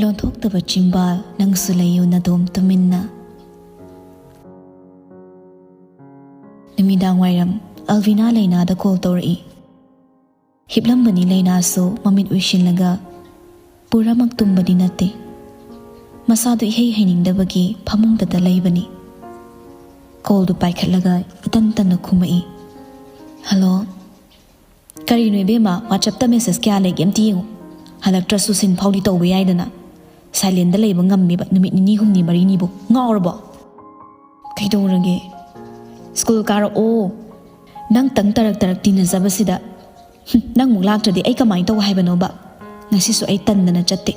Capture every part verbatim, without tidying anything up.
ꯂꯣꯟꯊꯣꯛꯇꯕ ꯆꯤꯝꯕꯥꯜ, ꯅꯪꯁꯨ ꯂꯩꯌꯨ ꯅꯗꯣꯝ ꯇꯨꯃꯤꯟꯅ꯫ ꯅꯨꯃꯤꯗꯥꯡ ꯋꯥꯏꯔꯝ ꯑꯜꯚꯤꯅꯥ ꯂꯩꯅꯥꯗ ꯀꯣꯜ ꯇꯧꯔꯛꯏ꯫ ꯍꯤꯞꯂꯝꯕꯅꯤ ꯂꯩꯅꯥꯁꯨ ꯃꯃꯤꯠ ꯎꯏꯁꯤꯜꯂꯒ꯫ ꯄꯨꯔꯥꯃꯛ ꯇꯨꯝꯕꯗꯤ ꯅꯠꯇꯦ꯫ ꯃꯁꯥꯗꯨ ꯏꯍꯩ ꯍꯩꯅꯤꯡꯗꯕꯒꯤ ꯐꯃꯨꯡꯗꯇ ꯂꯩꯕꯅꯤ꯫ ꯀꯣꯜꯗꯨ ꯄꯥꯏꯈꯠꯂꯒ ꯏꯇꯟ ꯇꯟꯅ ꯈꯨꯝꯃꯛꯏ꯫ "ꯍꯜꯂꯣ?" "ꯀꯔꯤꯅꯣ ꯏꯕꯦꯝꯃ, WhatsApp-ꯇ message ꯀꯌꯥ ꯂꯩꯒꯦ ꯑꯝꯇ ꯌꯦꯡꯉꯨ꯫ ꯍꯜꯂꯛꯇ꯭ꯔꯁꯨ ꯁꯤꯟ ꯐꯥꯎꯗꯤ ꯇꯧꯕ ꯌꯥꯏꯗꯅ꯫ Silent-ꯇ ꯂꯩꯕ ꯉꯝꯃꯤꯕ ꯅꯨꯃꯤꯠ ꯅꯤꯅꯤ ꯍꯨꯝꯅꯤ ꯃꯔꯤꯅꯤꯕꯨ꯫ ꯉꯥꯎꯔꯕꯣ?" "ꯀꯩꯗꯧꯔꯒꯦ? ꯁ꯭ꯀꯨꯜ ꯀꯥꯔꯛꯑꯣ꯫ ꯅꯪꯇꯪ ꯇꯔꯛ ꯇꯔꯛ ꯇꯤꯟꯅꯖꯕꯁꯤꯗ꯫ ꯍꯨꯝ, ꯅꯪꯃꯨꯛ ꯂꯥꯛꯇ꯭ꯔꯗꯤ ꯑꯩ ꯀꯃꯥꯏꯅ ꯇꯧ ꯍꯥꯏꯕꯅꯣꯕ? ꯉꯁꯤꯁꯨ ꯑꯩ ꯇꯟꯗꯅ ꯆꯠꯇꯦ꯫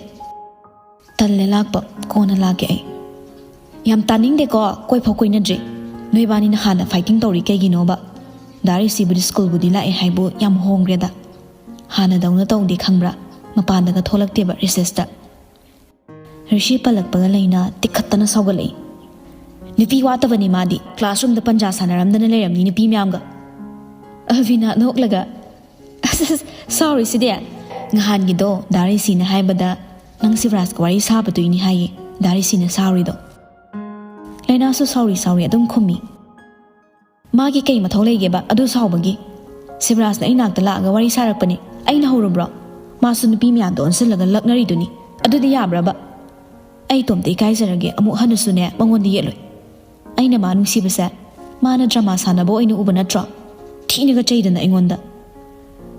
ꯇꯜꯂꯦ ꯂꯥꯛꯄ, ꯀꯣꯟꯅ ꯂꯥꯛꯀꯦ ꯑꯩ꯫ ꯌꯥꯝ ꯇꯥꯅꯤꯡꯗꯦꯀꯣ, ꯀꯣꯏꯐꯥꯎ ꯀꯣꯏꯅꯗ꯭ꯔꯤ꯫ ꯅꯣꯏꯕꯥꯅꯤꯅ ꯍꯥꯟꯅ fighting ꯇꯧꯔꯤ ꯀꯩꯒꯤꯅꯣꯕ? ꯗꯥ ꯔꯤꯁꯤꯕꯨꯗꯤ ꯁ꯭ꯀꯨꯜꯕꯨꯗꯤ ꯂꯥꯛꯑꯦ ꯍꯥꯏꯕꯨ ꯌꯥꯝ ꯍꯣꯡꯈ꯭ꯔꯦꯗ꯫ ꯍꯥꯟꯅꯗꯧꯅ ꯇꯧꯗꯦ ꯈꯪꯕ꯭ꯔꯥ? ꯃꯄꯥꯟꯗꯒ ꯊꯣꯛꯂꯛꯇꯦꯕ recess-ꯇ꯫ ꯔꯤꯁꯤ ꯄꯜꯂꯛꯄꯒ ꯂꯩꯅꯥ ꯇꯤꯛꯈꯠꯇꯅ ꯁꯥꯎꯒꯠꯂꯛꯏ꯫ ꯅꯨꯄꯤ ꯋꯥꯠꯇꯕꯅꯤ ꯃꯥꯗꯤ, classroom-ꯗ ꯄꯟꯖꯥ ꯁꯥꯟꯅꯔꯝꯗꯅ ꯂꯩꯔꯝꯅꯤ ꯅꯨꯄꯤ ꯃꯌꯥꯝꯒ꯫ ꯑꯜꯚꯤꯅꯥ ꯅꯣꯛꯂꯒ, "ꯑꯁ, ꯑꯁ, ꯁꯥꯎꯔꯤꯁꯤꯗꯤ꯫ ꯉꯍꯥꯟꯒꯤꯗꯣ ꯗꯥ ꯔꯤꯁꯤꯅ ꯍꯥꯏꯕꯗ ꯅꯪ ꯁꯤꯕꯔꯥꯖꯀ ꯋꯥꯔꯤ ꯁꯥꯕꯗꯨꯏꯅꯤ ꯍꯥꯏꯌꯦ ꯗꯥ ꯔꯤꯁꯤꯅ ꯁꯥꯎꯔꯤꯗꯣ꯫" ꯂꯩꯅꯥꯁꯨ ꯁꯥꯎꯔꯤ ꯁꯥꯎꯔꯤ ꯑꯗꯨꯝ ꯈꯨꯝꯃꯤ꯫ "ꯃꯥꯒꯤ ꯀꯩ ꯃꯊꯧ ꯂꯩꯒꯦꯕ ꯑꯗꯨ ꯁꯥꯎꯕꯒꯤ? ꯁꯤꯕꯔꯥꯖꯅ ꯑꯩ ꯅꯥꯛꯇ ꯂꯥꯛꯑꯒ ꯋꯥꯔꯤ ꯁꯥꯔꯛꯄꯅꯦ, ꯑꯩꯅ ꯍꯧꯔꯨꯕ꯭ꯔꯣ? ꯃꯥꯁꯨ ꯅꯨꯄꯤ ꯃꯌꯥꯝꯗꯣ ꯑꯣꯟꯁꯤꯜꯂꯒ ꯂꯛꯅꯔꯤꯗꯨꯅꯤ, ꯑꯗꯨꯗꯤ ꯌꯥꯕ꯭ꯔꯕ? ꯑꯩ ꯏꯇꯣꯝꯇ ꯏꯀꯥꯏꯖꯔꯒꯦ, ꯑꯃꯨꯛ ꯍꯟꯅꯁꯨꯅꯦ ꯃꯉꯣꯟꯗ ꯌꯦꯠꯂꯣꯏ꯫ ꯑꯩꯅ ꯃꯥ ꯅꯨꯡꯁꯤꯕꯁꯦ ꯃꯥꯅ drama ꯁꯥꯟꯅꯕ ꯑꯣꯏꯅ ꯎꯕ ꯅꯠꯇ꯭ꯔꯣ?" ꯊꯤꯅꯒ ꯆꯩꯗꯅ ꯑꯩꯉꯣꯟꯗ꯫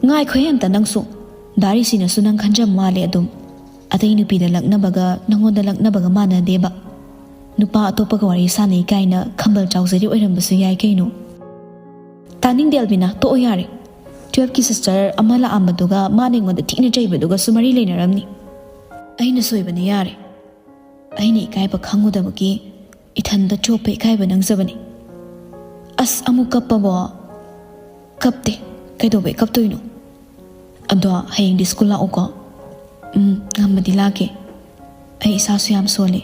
"ꯉꯥꯏꯈꯣꯍꯦ ꯑꯝꯇ ꯅꯪꯁꯨ, ꯗꯥ ꯔꯤꯁꯤꯅꯁꯨ ꯅꯪ ꯈꯟꯖꯕ ꯃꯥꯜꯂꯦ ꯑꯗꯨꯝ꯫ ꯑꯇꯩ ꯅꯨꯄꯤꯗ ꯂꯛꯅꯕꯒ ꯅꯪꯉꯣꯟꯗ ꯂꯛꯅꯕꯒ ꯃꯥꯟꯅꯗꯦꯕ꯫ ꯅꯨꯄꯥ ꯑꯇꯣꯞꯄꯒ ꯋꯥꯔꯤ ꯁꯥꯟꯅꯩ ꯀꯥꯏꯅ ꯈꯝꯕꯜ ꯆꯥꯎꯖꯔꯤ ꯑꯣꯏꯔꯝꯕꯁꯨ ꯌꯥꯏ ꯀꯩꯅꯣ꯫" "ꯇꯥꯅꯤꯡꯗꯦ ꯑꯜꯕꯤꯅꯥ, ꯇꯣꯛꯑꯣ ꯌꯥꯔꯦ꯫ Twelve-ꯀꯤ sister ꯑꯃ ꯂꯥꯛꯑꯝꯕꯗꯨꯒ ꯃꯥꯅ ꯑꯩꯉꯣꯟꯗ ꯊꯤꯅ ꯆꯩꯕꯗꯨꯒꯁꯨ ꯃꯔꯤ ꯂꯩꯅꯔꯝꯅꯤ꯫ ꯑꯩꯅ ꯁꯣꯏꯕꯅꯦ ꯌꯥꯔꯦ꯫ ꯑꯩꯅ ꯏꯀꯥꯏꯕ ꯈꯪꯉꯨꯗꯕꯒꯤ ꯏꯊꯟꯗ ꯆꯣꯞꯄ ꯏꯀꯥꯏꯕ ꯅꯪꯖꯕꯅꯤ꯫" "ꯑꯁ, ꯑꯃꯨꯛ ꯀꯞꯄꯕꯣ?" "ꯀꯞꯇꯦ, ꯀꯩꯗꯧꯕꯩ ꯀꯞꯇꯣꯏꯅꯣ? ꯑꯗꯣ ꯍꯌꯦꯡꯗꯤ ꯁ꯭ꯀꯨꯜ ꯂꯥꯛꯎꯀꯣ꯫" "ꯎꯝ, ꯉꯝꯃꯗꯤ ꯂꯥꯛꯀꯦ꯫ ꯑꯩ ꯏꯁꯥꯁꯨ ꯌꯥꯝ ꯁꯣꯜꯂꯦ,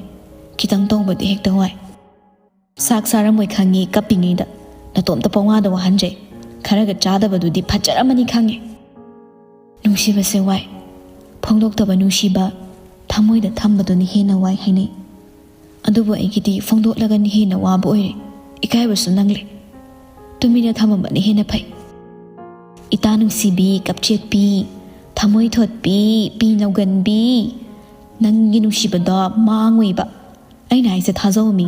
ꯈꯤꯇꯪ ꯇꯧꯕꯗꯤ ꯍꯦꯛꯇ ꯋꯥꯏ꯫" "ꯆꯥꯛ ꯆꯥꯔꯝꯃꯣꯏ ꯈꯪꯉꯤ ꯀꯞꯄꯤꯉꯩꯗ꯫ ꯅꯇꯣꯝꯇ ꯄꯋꯥꯗ ꯋꯥꯍꯟꯖꯩ꯫ ꯈꯔꯒ ꯆꯥꯗꯕꯗꯨꯗꯤ ꯐꯖꯔꯝꯃꯅꯤ ꯈꯪꯉꯦ꯫" ꯅꯨꯡꯁꯤꯕꯁꯦ ꯋꯥꯏ꯫ ꯐꯣꯡꯗꯣꯛꯇꯕ ꯅꯨꯡꯁꯤꯕ, ꯊꯃꯣꯏꯗ ꯊꯝꯕꯗꯨꯅ ꯍꯦꯟꯅ ꯋꯥꯏ ꯍꯥꯏꯅꯩ꯫ ꯑꯗꯨꯕꯨ ꯑꯩꯒꯤꯗꯤ ꯐꯣꯡꯗꯣꯛꯂꯒꯅ ꯍꯦꯟꯅ ꯋꯥꯕ ꯑꯣꯏꯔꯦ꯫ ꯏꯀꯥꯏꯕꯁꯨ ꯅꯪꯂꯦ꯫ ꯇꯨꯃꯤꯟꯅ ꯊꯝꯃꯝꯕꯅ ꯍꯦꯟꯅ ꯐꯩ꯫ ꯏꯇꯥ ꯅꯨꯡꯁꯤꯕꯤ, ꯀꯞꯆꯦꯠꯄꯤ, ꯊꯃꯣꯏ ꯊꯣꯠꯄꯤ, ꯄꯤ ꯅꯧꯒꯟꯕꯤ, ꯅꯪꯒꯤ ꯅꯨꯡꯁꯤꯕꯗꯣ ꯃꯥꯡꯉꯣꯏꯕ꯫ ꯑꯩꯅ ꯍꯥꯏꯁꯦ ꯊꯥꯖꯧꯃꯤ꯫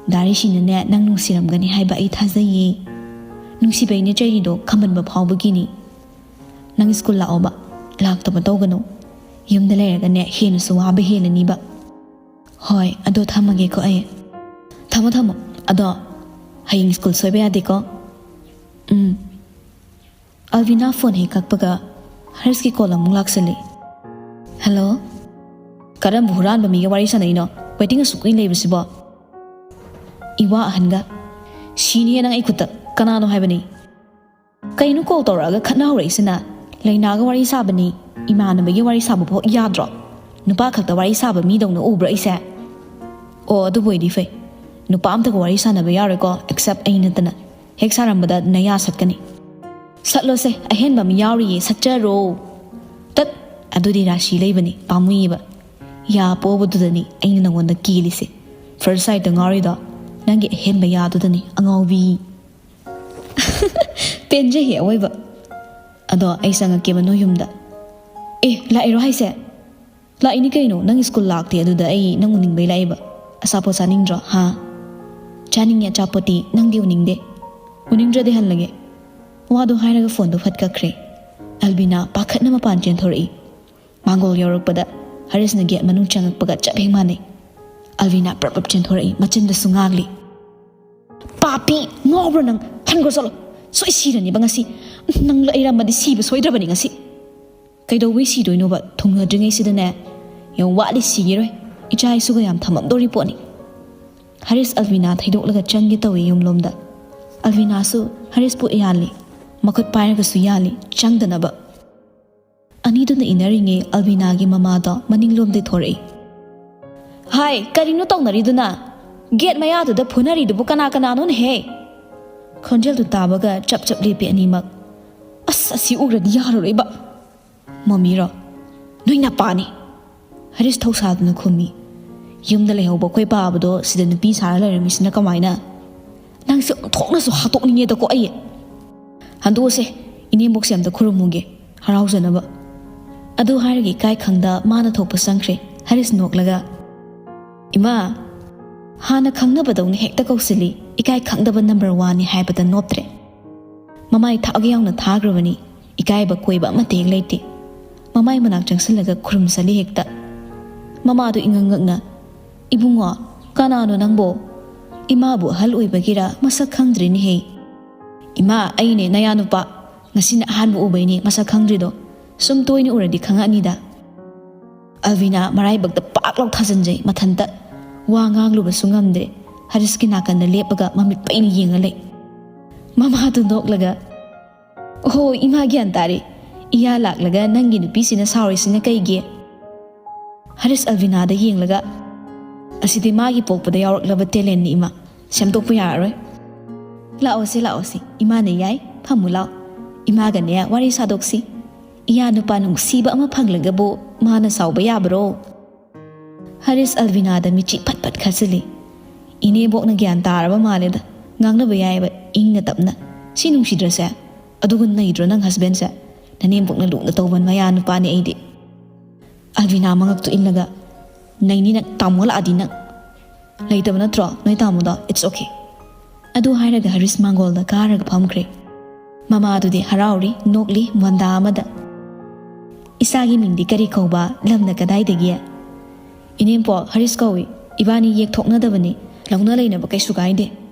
ꯗꯥ ꯔꯤꯁꯤꯅꯅꯦ ꯅꯪ ꯅꯨꯡꯁꯤꯔꯝꯒꯅꯤ ꯍꯥꯏꯕ ꯑꯩ ꯊꯥꯖꯩꯌꯦ꯫ ꯅꯨꯡꯁꯤꯕꯩꯅꯦ ꯆꯩꯔꯤꯗꯣ ꯈꯝꯕꯟꯕ ꯐꯥꯎꯕꯒꯤꯅꯤ꯫ ꯅꯪ ꯁ꯭ꯀꯨꯜ ꯂꯥꯛꯑꯣꯕ, ꯂꯥꯛꯇꯕ ꯇꯧꯒꯅꯨ꯫ ꯌꯨꯝꯗ ꯂꯩꯔꯒꯅꯦ ꯍꯦꯟꯅꯁꯨ ꯋꯥꯕ ꯍꯦꯜꯂꯅꯤꯕ꯫ ꯍꯣꯏ, ꯑꯗꯣ ꯊꯝꯃꯒꯦꯀꯣ ꯑꯩ꯫ ꯊꯝꯃꯣ, ꯊꯝꯃꯣ꯫ ꯑꯗꯣ ꯍꯌꯦꯡ ꯁ꯭ꯀꯨꯜ ꯁꯣꯏꯕ ꯌꯥꯗꯦꯀꯣ꯫ ꯎꯝ꯫ ꯑꯜꯕꯤꯅꯥ ꯐꯣꯟ ꯍꯦꯛ ꯀꯛꯄꯒ ꯍꯔꯤꯁꯀꯤ ꯀꯣꯜ ꯑꯃꯨꯛ ꯂꯥꯛꯁꯜꯂꯤ꯫ ꯍꯜꯂꯣ? ꯀꯔꯝꯕ ꯍꯨꯔꯥꯟꯕ ꯃꯤꯒ ꯋꯥꯔꯤ ꯁꯥꯟꯅꯩꯅꯣ? ꯋꯦꯇꯤꯡ ꯑꯁꯨꯛ ꯀꯨꯏꯅ ꯂꯩꯕꯁꯤꯕꯣ? ꯏꯋꯥ ꯑꯍꯟꯒ꯫ ꯁꯤꯅꯤꯌꯦ ꯅꯪ ꯑꯩ ꯈꯨꯠꯇ꯫ ꯀꯅꯥꯅꯣ ꯍꯥꯏꯕꯅꯤ? ꯀꯩꯅꯣ ꯀꯣꯜ ꯇꯧꯔꯛꯑꯒ ꯈꯠꯅ ꯍꯧꯔꯛꯏꯁꯤꯅ? ꯂꯩꯅꯥꯒ ꯋꯥꯔꯤ ꯁꯥꯕꯅꯤ, ꯏꯃꯥꯟꯅꯕꯒꯤ ꯋꯥꯔꯤ ꯁꯥꯕ ꯐꯥꯎ ꯌꯥꯗ꯭ꯔꯣ? ꯅꯨꯄꯥ ꯈꯛꯇ ꯋꯥꯔꯤ ꯁꯥꯕ ꯃꯤꯗꯧꯅ ꯎꯕ꯭ꯔꯥ ꯑꯩꯁꯦ? ꯑꯣ, ꯑꯗꯨꯕꯨ ꯑꯣꯏꯗꯤ ꯐꯩ꯫ ꯅꯨꯄꯥ ꯑꯝꯇꯒ ꯋꯥꯔꯤ ꯁꯥꯟꯅꯕ ꯌꯥꯔꯣꯏꯀꯣ, except ꯑꯩ ꯅꯠꯇꯅ꯫ ꯍꯦꯛ ꯁꯥꯔꯝꯕꯗ ꯅꯌꯥ ꯁꯠꯀꯅꯤ꯫ ꯁꯠꯂꯣꯁꯦ, ꯑꯍꯦꯟꯕ ꯑꯃ ꯌꯥꯎꯔꯤꯌꯦ, ꯁꯠꯆꯔꯣ꯫ ꯇꯠ, ꯑꯗꯨꯗꯤ ꯔꯥꯁꯤ ꯂꯩꯕꯅꯤ, ꯄꯥꯝꯃꯨꯏꯌꯦꯕ꯫ ꯌꯥ ꯄꯣꯕꯗꯨꯗꯅꯤ ꯑꯩꯅ ꯅꯉꯣꯟꯗ ꯀꯦꯜꯂꯤꯁꯦ꯫ First sight ꯇ ꯉꯥꯎꯔꯤꯗꯣ ꯅꯪꯒꯤ ꯑꯍꯦꯟꯕ ꯌꯥꯗꯨꯗꯅꯤ, ꯑꯉꯥꯎꯕꯤ꯫ ꯄꯦꯟꯖꯩꯍꯦ ꯑꯋꯣꯏꯕ꯫ ꯑꯗꯣ ꯑꯩ ꯆꯪꯉꯛꯀꯦꯕ ꯅꯣꯏ ꯌꯨꯝꯗ꯫ ꯑꯦ, ꯂꯥꯛꯏꯔꯣ ꯍꯥꯏꯁꯦ? ꯂꯥꯛꯏꯅꯤ ꯀꯩꯅꯣ, ꯅꯪ ꯁ꯭ꯀꯨꯜ ꯂꯥꯛꯇꯦ, ꯑꯗꯨꯗ ꯑꯩ ꯅꯪ ꯎꯅꯤꯡꯕꯩ ꯂꯥꯛꯏꯕ꯫ ꯑꯆꯥꯄꯣꯠ ꯆꯥꯅꯤꯡꯗ꯭ꯔꯣ, ꯍꯥ? ꯆꯥꯅꯤꯡꯉꯦ ꯑꯆꯥꯄꯣꯠꯇꯤ, ꯅꯪꯗꯤ ꯎꯅꯤꯡꯗꯦ? ꯎꯅꯤꯡꯗ꯭ꯔꯗꯤ ꯍꯜꯂꯒꯦ꯫ ꯋꯥꯗꯣ ꯍꯥꯏꯔꯒ ꯐꯣꯟꯗꯣ ꯐꯠ ꯀꯛꯈ꯭ꯔꯦ꯫ ꯑꯜꯕꯤꯅꯥ ꯄꯥꯈꯠꯅ ꯃꯄꯥꯟ ꯆꯦꯟꯊꯣꯔꯛꯏ꯫ ꯃꯥꯡꯒꯣꯜ ꯌꯧꯔꯛꯄꯗ ꯍꯔꯤꯁꯅ ꯒꯦꯠ ꯃꯅꯨꯡ ꯆꯪꯉꯛꯄꯒ ꯆꯞ ꯍꯦꯛ ꯃꯥꯟꯅꯩ꯫ ꯑꯜꯕꯤꯅꯥ ꯄ꯭ꯔꯞ ꯄ꯭ꯔꯞ ꯆꯦꯟꯊꯣꯔꯛꯏ, ꯃꯆꯤꯟꯗꯁꯨ ꯉꯥꯡꯂꯤ꯫ "ꯄꯥꯄꯤ, ꯉꯥꯎꯕ꯭ꯔꯣ ꯅꯪ? ꯍꯟꯈ꯭ꯔꯣ ꯆꯠꯂꯣ꯫ ꯁꯣꯏ ꯁꯤꯔꯅꯤꯕ ꯉꯁꯤ꯫ ꯅꯪ ꯂꯩꯔꯝꯃꯗꯤ ꯁꯤꯕ ꯁꯣꯏꯗ꯭ꯔꯕꯅꯤ ꯉꯁꯤ꯫" "ꯀꯩꯗꯧꯕꯩ ꯁꯤꯗꯣꯏꯅꯣꯕ? ꯊꯨꯡꯅꯗ꯭ꯔꯤꯉꯩꯁꯤꯗꯅꯦ ꯌꯥꯝ ꯋꯥꯠꯂꯤ, ꯁꯤꯈꯤꯔꯣꯏ꯫ ꯏꯆꯥ ꯏꯁꯨꯒ ꯌꯥꯝ ꯊꯝꯃꯝꯗꯧꯔꯤ ꯄꯣꯠꯅꯤ꯫" ꯍꯔꯤꯁ ꯑꯜꯕꯤꯅꯥ ꯊꯩꯗꯣꯛꯂꯒ ꯆꯪꯒꯦ ꯇꯧꯏ ꯌꯨꯝꯂꯣꯝꯗ꯫ ꯑꯜꯕꯤꯅꯥꯁꯨ ꯍꯔꯤꯁꯄꯨ ꯌꯥꯜꯂꯤ, ꯃꯈꯨꯠ ꯄꯥꯏꯔꯒꯁꯨ ꯌꯥꯜꯂꯤ ꯆꯪꯗꯅꯕ꯫ ꯑꯅꯤꯗꯨꯅ ꯏꯟꯅꯔꯤꯉꯩ ꯑꯜꯕꯤꯅꯥꯒꯤ ꯃꯃꯥꯗꯣ ꯃꯅꯤꯡꯂꯣꯝꯗꯩ ꯊꯣꯔꯛꯏ꯫ "ꯍꯥꯏ, ꯀꯔꯤꯅꯣ ꯇꯧꯅꯔꯤꯗꯨꯅ? ꯒꯦꯠ ꯃꯌꯥꯗꯨꯗ ꯐꯨꯅꯔꯤꯗꯨꯕꯨ ꯀꯅꯥ ꯀꯅꯥꯅꯣꯅꯦꯍꯦ?" ꯈꯣꯟꯖꯦꯜꯗꯨ ꯇꯥꯕꯒ ꯆꯞ ꯆꯞ ꯂꯦꯞꯄꯤ ꯑꯅꯤꯃꯛ꯫ "ꯑꯁ, ꯑꯁꯤ ꯎꯔꯗꯤ ꯌꯥꯔꯔꯣꯏꯕ꯫" "ꯃꯃꯤꯔꯣ? ꯅꯣꯏ ꯅꯄꯥꯅꯤ꯫" ꯍꯔꯤꯁ ꯊꯧꯁꯥꯗꯨꯅ ꯈꯨꯝꯃꯤ, "ꯌꯨꯝꯗ ꯂꯩꯍꯧꯕ ꯑꯩꯈꯣꯏ ꯄꯥꯕꯗꯣ ꯁꯤꯗ ꯅꯨꯄꯤ ꯁꯥꯔ ꯂꯩꯔꯝꯃꯤꯁꯤꯅ ꯀꯃꯥꯏꯅ? ꯅꯪꯁꯦ ꯑꯣꯟꯊꯣꯛꯅꯁꯨ ꯍꯥꯠꯇꯣꯛꯅꯤꯡꯉꯦꯗꯀꯣ ꯑꯩ꯫ ꯍꯟꯗꯣꯛꯑꯁꯦ, ꯏꯅꯦꯝꯕꯣꯛꯁꯦ ꯑꯝꯇ ꯈꯨꯔꯨꯝꯃꯨꯒꯦ, ꯍꯔꯥꯎꯖꯅꯕ"꯫ ꯑꯗꯨ ꯍꯥꯏꯔꯒ ꯏꯀꯥꯏ ꯈꯪꯗ ꯃꯥꯅ ꯊꯣꯛꯄ ꯆꯪꯈ꯭ꯔꯦ꯫ ꯍꯔꯤꯁ ꯅꯣꯛꯂꯒ, "ꯏꯃꯥ, ꯍꯥꯟꯅ ꯈꯪꯅꯕꯗꯧꯅ ꯍꯦꯛꯇ ꯀꯧꯁꯤꯜꯂꯤ, ꯏꯀꯥꯏ ꯈꯪꯗꯕ ꯅꯝꯕꯔ ꯋꯥꯟꯅꯤ" ꯍꯥꯏꯕꯗ ꯅꯣꯞꯇ꯭ꯔꯦ꯫ ꯃꯃꯥꯏ ꯊꯥꯛ ꯌꯥꯎꯅ ꯊꯥꯈ꯭ꯔꯕꯅꯤ, ꯏꯀꯥꯏꯕ ꯀꯣꯏꯕ ꯑꯃꯠꯇ ꯍꯦꯛ ꯂꯩꯇꯦ꯫ ꯃꯃꯥꯏ ꯃꯅꯥꯛ ꯆꯪꯁꯤꯜꯂꯒ ꯈꯨꯔꯨꯝꯁꯜꯂꯤ ꯍꯦꯛꯇ꯫ ꯃꯃꯥꯗꯨ ꯏꯉꯛ ꯉꯛꯅ, "ꯏꯕꯨꯡꯉꯣ, ꯀꯅꯥꯅꯣ ꯅꯪꯕꯣ? ꯏꯃꯥꯕꯨ ꯑꯍꯜ ꯑꯣꯏꯕꯒꯤꯔ ꯃꯁꯛ ꯈꯪꯗ꯭ꯔꯤꯅꯦꯍꯦ"꯫ "ꯏꯃꯥ, ꯑꯩꯅꯦ ꯅꯌꯥ ꯅꯨꯄꯥ꯫ ꯉꯁꯤꯅ ꯑꯍꯥꯟꯕ ꯎꯕꯩꯅꯦ ꯃꯁꯛ ꯈꯪꯗ꯭ꯔꯤꯗꯣ꯫ ꯁꯨꯝ ꯇꯣꯏꯅ ꯎꯔꯗꯤ ꯈꯪꯉꯛꯑꯅꯤꯗ"꯫ ꯑꯜꯕꯤꯅꯥ ꯃꯔꯥꯏꯕꯛꯇ ꯄꯥꯛ ꯂꯥꯎ ꯊꯥꯖꯤꯟꯖꯩ, ꯃꯊꯟꯇ ꯋꯥ ꯉꯥꯡꯂꯨꯕꯁꯨ ꯉꯝꯗ꯭ꯔꯦ꯫ ꯍꯔꯤꯁꯀꯤ ꯅꯥꯀꯟꯗ ꯂꯦꯞꯄꯒ ꯃꯃꯤꯠ ꯄꯩꯅ ꯌꯦꯡꯉ ꯂꯩ꯫ ꯃꯃꯥꯗꯨ ꯅꯣꯛꯂꯒ, "ꯑꯣꯍꯣ, ꯏꯃꯥ ꯒ꯭ꯌꯥꯟ ꯇꯥꯔꯦ꯫ ꯏꯌꯥ ꯂꯥꯛꯂꯒ ꯅꯪꯒꯤ ꯅꯨꯄꯤꯁꯤꯅ ꯁꯥꯎꯔꯤꯁꯤꯅ ꯀꯩꯒꯤ?" ꯍꯔꯤꯁ ꯑꯜꯕꯤꯅꯥꯗ ꯌꯦꯡꯂꯒ, "ꯑꯁꯤꯗꯤ ꯃꯥꯒꯤ ꯄꯣꯛꯄꯗ ꯌꯥꯎꯔꯛꯂꯕ ꯇꯦꯂꯦꯟꯅꯤ ꯏꯃꯥ, ꯁꯦꯝꯗꯣꯛꯄ ꯌꯥꯔꯔꯣꯏ꯫ ꯂꯥꯛꯑꯣꯁꯦ, ꯂꯥꯛꯑꯣꯁꯦ, ꯏꯃꯥꯅ ꯌꯥꯏ, ꯐꯝꯃꯨ ꯂꯥꯛꯑꯣ꯫ ꯏꯃꯥꯒꯅꯦ ꯋꯥꯔꯤ ꯁꯥꯗꯣꯛꯁꯤ꯫ ꯏꯌꯥ ꯅꯨꯄꯥ ꯅꯨꯡꯁꯤꯕ ꯑꯃ ꯐꯪꯂꯒꯕꯨ ꯃꯥꯅ ꯁꯥꯎꯕ ꯌꯥꯕꯔꯣ?" ꯍꯔꯤꯁ ꯑꯜꯕꯤꯅꯥꯗ ꯃꯤꯆꯤ ꯐꯠ ꯐꯠ ꯈꯠꯆꯜꯂꯤ꯫ "ꯏꯅꯦꯕꯣꯛꯅ ꯒ꯭ꯌꯥꯟ ꯇꯥꯔꯕ ꯃꯥꯜꯂꯦꯗ, ꯉꯥꯡꯅꯕ ꯌꯥꯏꯑꯕ ꯏꯪꯅ ꯇꯞꯅ꯫ ꯁꯤ ꯅꯨꯡꯁꯤꯗ꯭ꯔꯁꯦ? ꯑꯗꯨꯒ ꯅꯩꯗ꯭ꯔꯣ ꯅꯪ ꯍꯁꯕꯦꯟꯁꯦ? ꯅꯅꯦꯝꯕꯣꯛꯅ ꯂꯨꯅ ꯇꯧꯕ ꯃꯌꯥ ꯅꯨꯄꯥꯅꯤ ꯑꯩꯗꯤ"꯫ ꯑꯜꯕꯤꯅꯥ ꯃꯉꯛꯇꯨ ꯏꯜꯂꯒ, "ꯅꯩꯅꯤ ꯅꯪ, ꯇꯥꯃꯣ ꯂꯥꯛꯑꯗꯤ ꯅꯪ꯫ ꯂꯩꯇꯕ ꯅꯠꯇ꯭ꯔꯣ ꯅꯣꯏ ꯇꯥꯃꯣꯗꯣ? It's okay"꯫ ꯑꯗꯨ ꯍꯥꯏꯔꯒ ꯍꯔꯤꯁ ꯃꯥꯡꯒꯣꯜꯗ ꯀꯥꯔꯒ ꯐꯝꯈ꯭ꯔꯦ꯫ ꯃꯃꯥꯗꯨꯗꯤ ꯍꯔꯥꯎꯔꯤ, ꯅꯣꯛꯂꯤ, ꯃꯣꯟꯗꯥ ꯑꯃꯗ꯫ "ꯏꯆꯥꯒꯤ ꯃꯤꯡꯗꯤ ꯀꯔꯤ ꯀꯧꯕ? ꯂꯝꯅ ꯀꯗꯥꯏꯗꯒꯤ?" "ꯏꯅꯦꯝꯄꯣꯛ, ꯍꯔꯤꯁ ꯀꯧꯏ꯫ ꯏꯕꯥꯅꯤ ꯌꯦꯛꯊꯣꯛꯅꯗꯕꯅꯤ꯫ ꯂꯧꯅ ꯂꯩꯅꯕ ꯀꯩꯁꯨ ꯀꯥꯏꯗꯦ꯫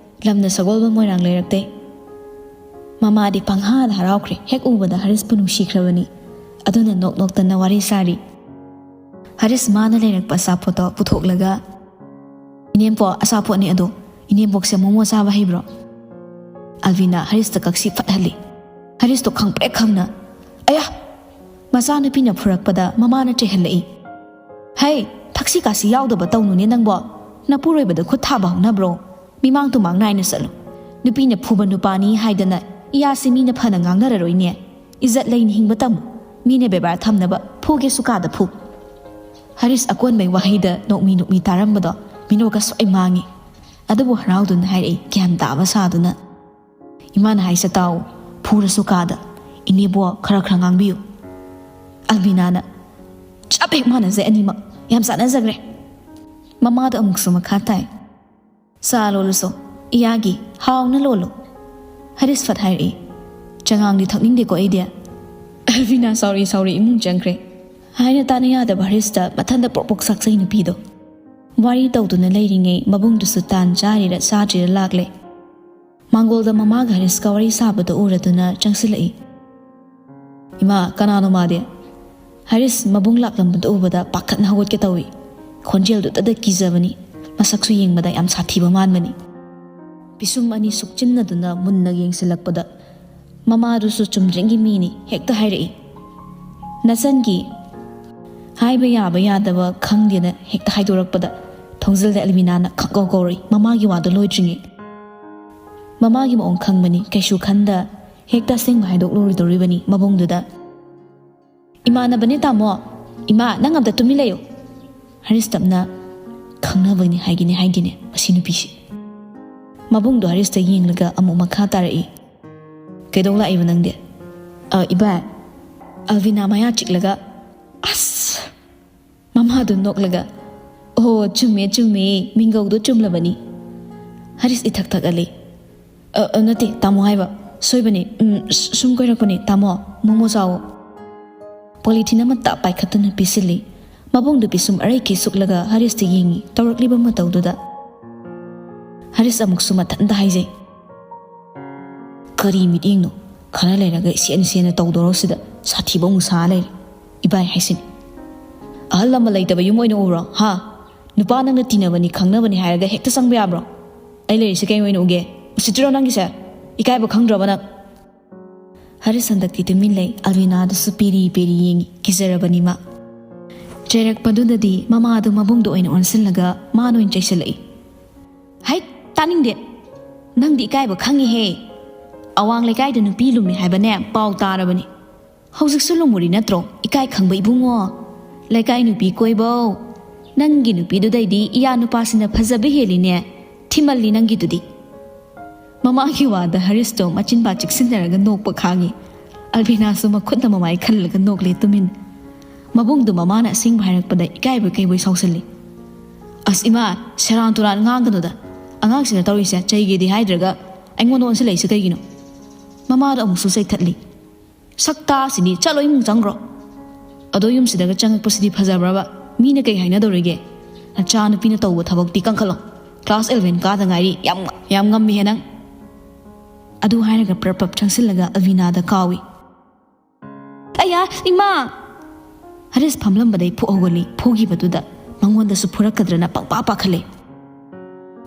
ꯂꯝꯅ ꯁꯒꯣꯜꯕꯟ ꯃꯣꯏꯔꯥꯡ ꯂꯩꯔꯛꯇꯩ"꯫ ꯃꯃꯥꯗꯤ ꯄꯪꯍꯥꯗ ꯍꯔꯥꯎꯈ꯭ꯔꯦ꯫ ꯍꯦꯛ ꯎꯕꯗ ꯍꯔꯤꯁꯄꯨ ꯅꯨꯡꯁꯤꯈ꯭ꯔꯕꯅꯤ꯫ ꯑꯗꯨꯅ ꯅꯣꯛ ꯅꯣꯛꯇꯅ ꯋꯥꯔꯤ ꯁꯥꯔꯤ꯫ ꯍꯔꯤꯁ ꯃꯥꯅ ꯂꯩꯔꯛꯄ ꯑꯆꯥꯄꯣꯠꯇꯣ ꯄꯨꯊꯣꯛꯂꯒ, "ꯏꯅꯦꯝꯄꯣꯛ, ꯑꯆꯥꯄꯣꯠꯅꯦ ꯑꯗꯣ꯫ ꯏꯅꯦꯝꯄꯣꯛꯁꯦ ꯃꯣꯃꯣ ꯆꯥꯕ ꯍꯩꯕ꯭ꯔꯣ?" ꯑꯜꯕꯤꯅꯥ ꯍꯔꯤꯁꯇ ꯀꯛꯁꯤ ꯐꯠꯍꯜꯂꯤ꯫ ꯍꯔꯤꯁꯇꯣ ꯈꯪꯄ꯭ꯔꯦꯛ ꯈꯪꯅ, "ꯑꯌꯥ!" ꯃꯆꯥꯅꯨꯄꯤꯅ ꯐꯨꯔꯛꯄꯗ ꯃꯃꯥꯅ ꯆꯩꯍꯜꯂꯛꯏ꯫ "ꯍꯩ, ꯊꯛꯁꯤ ꯈꯥꯁꯤ ꯌꯥꯎꯗꯕ ꯇꯧꯅꯨꯅꯦ ꯅꯪꯕꯣ꯫ ꯅꯄꯨꯔꯣꯏꯕꯗ ꯈꯨꯠ ꯊꯥꯕ ꯍꯧꯅꯕ꯭ꯔꯣ? ꯃꯤꯃꯥꯡ ꯇꯨꯃꯥꯡ ꯅꯥꯏꯅ ꯆꯠꯂꯨ꯫ ꯅꯨꯄꯤꯅ ꯐꯨꯕ ꯅꯨꯄꯥꯅꯤ ꯍꯥꯏꯗꯅ ꯏꯌꯥꯁꯤ ꯃꯤꯅ ꯐꯅ ꯉꯥꯡꯅꯔꯔꯣꯏꯅꯦ꯫ ꯏꯖꯠ ꯂꯩꯅ ꯍꯤꯡꯕ ꯇꯝꯃꯨ꯫ ꯃꯤꯅ ꯕꯦꯕꯥꯔ ꯊꯝꯅꯕ ꯐꯨꯒꯦꯁꯨ ꯀꯥꯗ ꯐꯨ"꯫ ꯍꯔꯤꯁ ꯑꯀꯣꯟꯕꯩ ꯋꯥꯍꯩꯗ ꯅꯣꯛꯃꯤ ꯅꯣꯛꯃꯤ ꯇꯥꯔꯝꯕꯗꯣ ꯃꯤꯅꯣꯛꯀ ꯁꯣꯏ ꯃꯥꯡꯉꯤ꯫ ꯑꯗꯨꯕꯨ ꯍꯔꯥꯎꯗꯨꯅ ꯍꯥꯏꯔꯛꯏ, ꯒ꯭ꯌꯥꯟ ꯇꯥꯕ ꯁꯥꯗꯨꯅ, "ꯏꯃꯥꯅ ꯍꯥꯏꯁꯦ ꯇꯥꯎ, ꯐꯨꯔꯁꯨ ꯀꯥꯗ, ꯏꯅꯦꯕꯣ ꯈꯔ ꯈꯔ ꯉꯥꯡꯕꯤꯌꯨ"꯫ ꯑꯜꯕꯤꯅꯥꯅ, "ꯆꯞ ꯍꯦꯛ ꯃꯥꯟꯅꯖꯩ ꯑꯅꯤꯃꯛ, ꯌꯥꯝ ꯆꯥꯟꯅꯖꯈ꯭ꯔꯦ"꯫ ꯃꯃꯥꯗꯣ ꯑꯃꯨꯛꯁꯨ ꯃꯈꯥ ꯇꯥꯏ, "ꯆꯥ ꯂꯣꯜꯂꯨꯁꯣ, ꯏꯌꯥꯒꯤ, ꯍꯥꯎꯅ ꯂꯣꯜꯂꯨ"꯫ ꯍꯔꯤꯁ ꯐꯠ ꯍꯥꯏꯔꯛꯏ, "ꯆꯉꯥꯡꯗꯤ ꯊꯛꯅꯤꯡꯗꯦꯀꯣ ꯑꯩꯗꯤ"꯫ ꯑꯜꯕꯤꯅꯥ ꯁꯥꯎꯔꯤ ꯁꯥꯎꯔꯤ ꯏꯃꯨꯡ ꯆꯪꯈ꯭ꯔꯦ꯫ ꯍꯥꯏꯅ ꯇꯥꯅ ꯌꯥꯗꯕ ꯍꯔꯤꯁꯇ ꯃꯊꯟꯗ ꯄ꯭ꯔꯣꯛ ꯄ꯭ꯔꯣꯛ ꯁꯥꯛꯆꯩ ꯅꯨꯄꯤꯗꯣ꯫ ꯋꯥꯔꯤ ꯇꯧꯗꯨꯅ ꯂꯩꯔꯤꯉꯩ ꯃꯕꯨꯡꯗꯨꯁꯨ ꯇꯥꯟ ꯆꯥꯔꯤꯔ ꯆꯥꯗ꯭ꯔꯤꯔ ꯂꯥꯛꯂꯦ꯫ ꯃꯥꯡꯒꯣꯜꯗ ꯃꯃꯥꯒ ꯍꯔꯤꯁꯀ ꯋꯥꯔꯤ ꯁꯥꯕꯗꯣ ꯎꯔꯗꯨꯅ ꯆꯪꯁꯤꯜꯂꯛꯏ꯫ "ꯏꯃꯥ, ꯀꯅꯥꯅꯣ ꯃꯥꯗꯤ?" ꯍꯔꯤꯁ ꯃꯕꯨꯡ ꯂꯥꯛꯂꯝꯕꯗꯨ ꯎꯕꯗ ꯄꯥꯈꯠꯅ ꯍꯧꯒꯠꯀꯦ ꯇꯧꯏ꯫ ꯈꯣꯟꯖꯦꯜꯗꯨꯇꯗ ꯀꯤꯖꯕꯅꯤ꯫ ꯃꯁꯛꯁꯨ ꯌꯦꯡꯕꯗ ꯌꯥꯝ ꯁꯥꯊꯤꯕ ꯃꯥꯟꯕꯅꯤ꯫ ꯄꯤꯁꯨꯝ ꯑꯅꯤ ꯁꯨꯛꯆꯤꯟꯅꯗꯨꯅ ꯃꯨꯟꯅ ꯌꯦꯡꯁꯤꯜꯂꯛꯄꯗ ꯃꯃꯥꯗꯨꯁꯨ ꯆꯨꯝꯗ꯭ꯔꯤꯡꯒꯤ ꯃꯤꯅꯤ, ꯍꯦꯛꯇ ꯍꯥꯏꯔꯛꯏ꯫ ꯅꯆꯟꯒꯤ ꯍꯥꯏꯕ ꯌꯥꯕ ꯌꯥꯗꯕ ꯈꯪꯗꯦꯅ ꯍꯦꯛꯇ ꯍꯥꯏꯗꯣꯔꯛꯄꯗ ꯊꯣꯡꯖꯤꯜꯗ ꯑꯦꯜꯃꯤꯅꯥꯅ ꯈꯪꯀꯧ ꯀꯧꯔꯛꯏ, ꯃꯃꯥꯒꯤ ꯋꯥꯗꯣ ꯂꯣꯏꯗ꯭ꯔꯤꯉꯩ꯫ ꯃꯃꯥꯒꯤ ꯃꯑꯣꯡ ꯈꯪꯕꯅꯤ, ꯀꯩꯁꯨ ꯈꯟꯗ ꯍꯦꯛꯇ ꯑꯁꯦꯡꯕ ꯍꯥꯏꯗꯣꯛꯂꯨꯔꯣꯏꯗꯧꯔꯤꯕꯅꯤ ꯃꯕꯨꯡꯗꯨꯗ꯫ "ꯏꯃꯥꯟꯅꯕꯅꯦ ꯇꯥꯃꯣ꯫ ꯏꯃꯥ, ꯅꯪ ꯑꯝꯇ ꯇꯨꯃꯤꯟ ꯂꯩꯌꯨ"꯫ ꯍꯔꯤꯁ ꯇꯞꯅ, "ꯈꯪꯅꯕꯅꯤ ꯍꯥꯏꯒꯤꯅꯦ ꯍꯥꯏꯒꯤꯅꯦ ꯃꯁꯤ ꯅꯨꯄꯤꯁꯤ"꯫ ꯃꯕꯨꯡꯗꯣ ꯍꯔꯤꯁꯇ ꯌꯦꯡꯂꯒ ꯑꯃꯨꯛ ꯃꯈꯥ ꯇꯥꯔꯛꯏ, "ꯀꯩꯗꯧ ꯂꯥꯛꯏꯕ ꯅꯪꯗꯤ?" "ꯑ, ꯏꯕꯥꯏ"꯫ ꯑꯜꯕꯤꯅꯥ ꯃꯌꯥ ꯆꯤꯛꯂꯒ, "ꯑꯁ!" ꯃꯃꯥꯗꯨ ꯅꯣꯛꯂꯒ, "ꯑꯣ, ꯆꯨꯝꯃꯦ, ꯆꯨꯝꯃꯦ, ꯃꯤꯡꯒꯧꯗꯣ ꯆꯨꯝꯂꯕꯅꯤ"꯫ ꯍꯔꯤꯁ ꯏꯊꯛ ꯊꯛꯍꯜꯂꯤ꯫ "ꯑ, ꯑ, ꯅꯠꯇꯦ, ꯇꯥꯃꯣ ꯍꯥꯏꯕ꯫ ꯁꯣꯏꯕꯅꯤ꯫ ꯎꯝ, ꯁ-, ꯁꯨꯝ ꯀꯣꯏꯔꯛꯄꯅꯤ, ꯇꯥꯃꯣ꯫ ꯃꯣꯃꯣ ꯆꯥꯎꯑꯣ"꯫ ꯄꯣꯂꯤꯊꯤꯟ ꯑꯃ ꯇꯞ ꯄꯥꯏꯈꯠꯇꯨꯅ ꯄꯤꯁꯤꯜꯂꯤ꯫ ꯃꯕꯨꯡꯗꯨ ꯄꯤꯁꯨꯝ ꯑꯔꯩꯈꯩ ꯁꯨꯛꯂꯒ ꯍꯔꯤꯁꯇ ꯌꯦꯡꯉꯤ꯫ ꯇꯧꯔꯛꯂꯤꯕ ꯃꯇꯧꯗꯨꯗ ꯍꯔꯤꯁ ꯑꯃꯨꯛꯁꯨ ꯃꯊꯟꯇ ꯍꯥꯏꯖꯩ, "ꯀꯔꯤ ꯃꯤꯠꯌꯦꯡꯅꯣ? ꯈꯔ ꯂꯩꯔꯒ ꯏꯁꯦꯟ ꯏꯁꯦꯟꯅ ꯇꯧꯗꯣꯔꯣ ꯁꯤꯗ꯫ ꯁꯥꯊꯤꯕ ꯑꯃꯨꯛ ꯁꯥ ꯂꯩꯔꯦ꯫ ꯏꯕꯥꯏ ꯍꯥꯏꯁꯤꯅꯤ꯫ ꯑꯍꯜ ꯂꯃꯟ ꯂꯩꯇꯕ ꯌꯨꯝ ꯑꯣꯏꯅ ꯎꯕ꯭ꯔꯣ? ꯍꯥ? ꯅꯨꯄꯥ ꯅꯪꯅ ꯇꯤꯟꯅꯕꯅꯤ ꯈꯪꯅꯕꯅꯤ ꯍꯥꯏꯔꯒ ꯍꯦꯛꯇ ꯆꯪꯕ ꯌꯥꯕ꯭ꯔꯣ? ꯑꯩ ꯂꯩꯔꯤꯁꯦ ꯀꯩ ꯑꯣꯏꯅ ꯎꯒꯦ? ꯎꯁꯤꯠꯇ꯭ꯔꯣ ꯅꯪꯒꯤꯁꯦ? ꯏꯀꯥꯏꯕ ꯈꯪꯗ꯭ꯔꯕ ꯅꯪ?" ꯍꯔꯤꯁ ꯍꯟꯗꯛꯇꯤ ꯇꯨꯃꯤꯟ ꯂꯩ꯫ ꯑꯜꯕꯤꯅꯥꯗꯨꯁꯨ ꯄꯦꯔꯤ ꯄꯦꯔꯤ ꯌꯦꯡꯉꯤ꯫ ꯀꯤꯖꯔꯕꯅꯤ ꯃꯥ꯫ ꯆꯩꯔꯛꯄꯗꯨꯗꯗꯤ ꯃꯃꯥꯗꯨ ꯃꯕꯨꯡꯗꯣ ꯑꯣꯏꯅ ꯑꯣꯟꯁꯤꯜꯂꯒ ꯃꯥꯅ ꯑꯣꯏꯅ ꯆꯩꯁꯤꯜꯂꯛꯏ꯫ "ꯍꯩꯠ! ꯇꯥꯅꯤꯡꯗꯦ! ꯅꯪꯗꯤ ꯏꯀꯥꯏꯕ ꯈꯪꯉꯤꯍꯦ! ꯑꯋꯥꯡ ꯂꯩꯀꯥꯏꯗ ꯅꯨꯄꯤ ꯂꯨꯝꯃꯤ ꯍꯥꯏꯕꯅꯦ ꯄꯥꯎ ꯇꯥꯔꯕꯅꯤ꯫ ꯍꯧꯖꯤꯛꯁꯨ ꯂꯨꯝꯃꯨꯔꯤ ꯅꯠꯇ꯭ꯔꯣ, ꯏꯀꯥꯏ ꯈꯪꯕ ꯏꯕꯨꯡꯉꯣ? "ꯂꯩꯀꯥꯏ ꯅꯨꯄꯤ ꯀꯣꯏꯕꯧ, ꯅꯪꯒꯤ ꯅꯨꯄꯤꯗꯨꯗꯩꯗꯤ ꯏꯌꯥ ꯅꯨꯄꯥꯁꯤꯅ ꯐꯖꯕ ꯍꯦꯜꯂꯤꯅꯦ, ꯊꯤꯃꯜꯂꯤ ꯅꯪꯒꯤꯗꯨꯗꯤ"꯫ ꯃꯃꯥꯒꯤ ꯋꯥꯗ ꯍꯔꯤꯁꯇꯣ ꯃꯆꯤꯟꯕꯥ ꯆꯤꯛꯁꯤꯟꯅꯔꯒ ꯅꯣꯛꯄ ꯈꯥꯡꯉꯤ꯫ ꯑꯜꯕꯤꯅꯥꯁꯨ ꯃꯈꯨꯠꯅ ꯃꯃꯥꯏ ꯈꯜꯂꯒ ꯅꯣꯛꯂꯦ ꯇꯨꯃꯤꯟ꯫ ꯃꯕꯨꯡꯗꯨ ꯃꯃꯥꯅ ꯑꯁꯦꯡꯕ ꯍꯥꯏꯔꯛꯄꯗ ꯏꯀꯥꯏꯕꯣꯏ ꯀꯩꯕꯣꯏ ꯁꯥꯎꯁꯜꯂꯤ꯫ "ꯑꯁ ꯏꯃꯥ, ꯁꯦꯔꯥꯟ ꯇꯨꯔꯥꯟ ꯉꯥꯡꯒꯅꯨꯗ꯫ ꯑꯉꯥꯡꯁꯤꯅ ꯇꯧꯔꯤꯁꯦ ꯆꯩꯒꯦꯗꯤ ꯍꯥꯏꯗ꯭ꯔꯒ ꯑꯩꯉꯣꯟꯗ ꯑꯣꯟꯁꯤꯜꯂꯛꯏꯁꯦ ꯀꯩꯒꯤꯅꯣ?" ꯃꯃꯥꯗ ꯑꯃꯨꯛꯁꯨ ꯆꯩꯊꯠꯂꯤ꯫ "ꯁꯛꯇꯥꯁꯤꯗꯤ, ꯆꯠꯂꯣ ꯏꯃꯨꯡ ꯆꯪꯈ꯭ꯔꯣ꯫ ꯑꯗꯣ ꯌꯨꯝꯁꯤꯗꯒ ꯆꯪꯉꯛꯄꯁꯤꯗꯤ ꯐꯖꯕ꯭ꯔꯕ? ꯃꯤꯅ ꯀꯩ ꯍꯥꯏꯅꯗꯧꯔꯤꯒꯦ? ꯅꯆꯥ ꯅꯨꯄꯤꯅ ꯇꯧꯕ ꯊꯕꯛꯇꯤ ꯀꯟꯈꯠꯂꯣ꯫ ꯀ꯭ꯂꯥꯁ ꯏꯂꯚꯦꯟ ꯀꯥꯗ ꯉꯥꯏꯔꯤ, ꯌꯥꯝ, ꯌꯥꯝ ꯉꯝꯃꯤꯍꯦ ꯅꯪ"꯫ ꯑꯗꯨ ꯍꯥꯏꯔꯒ ꯄ꯭ꯔꯞ ꯄ꯭ꯔꯞ ꯆꯪꯁꯤꯜꯂꯒ ꯑꯜꯕꯤꯅꯥꯗ ꯀꯥꯎꯏ꯫ "ꯑꯌꯥ, ꯏꯃꯥ!" ꯍꯔꯤꯁ ꯐꯝꯂꯝꯕꯗꯩ ꯐꯨꯛ ꯍꯧꯒꯠꯂꯤ꯫ ꯐꯨꯈꯤꯕꯗꯨꯗ ꯃꯉꯣꯟꯗꯁꯨ ꯐꯨꯔꯛꯀꯗ꯭ꯔꯅ ꯄꯪꯄꯥ ꯄꯥꯈꯠꯂꯦ꯫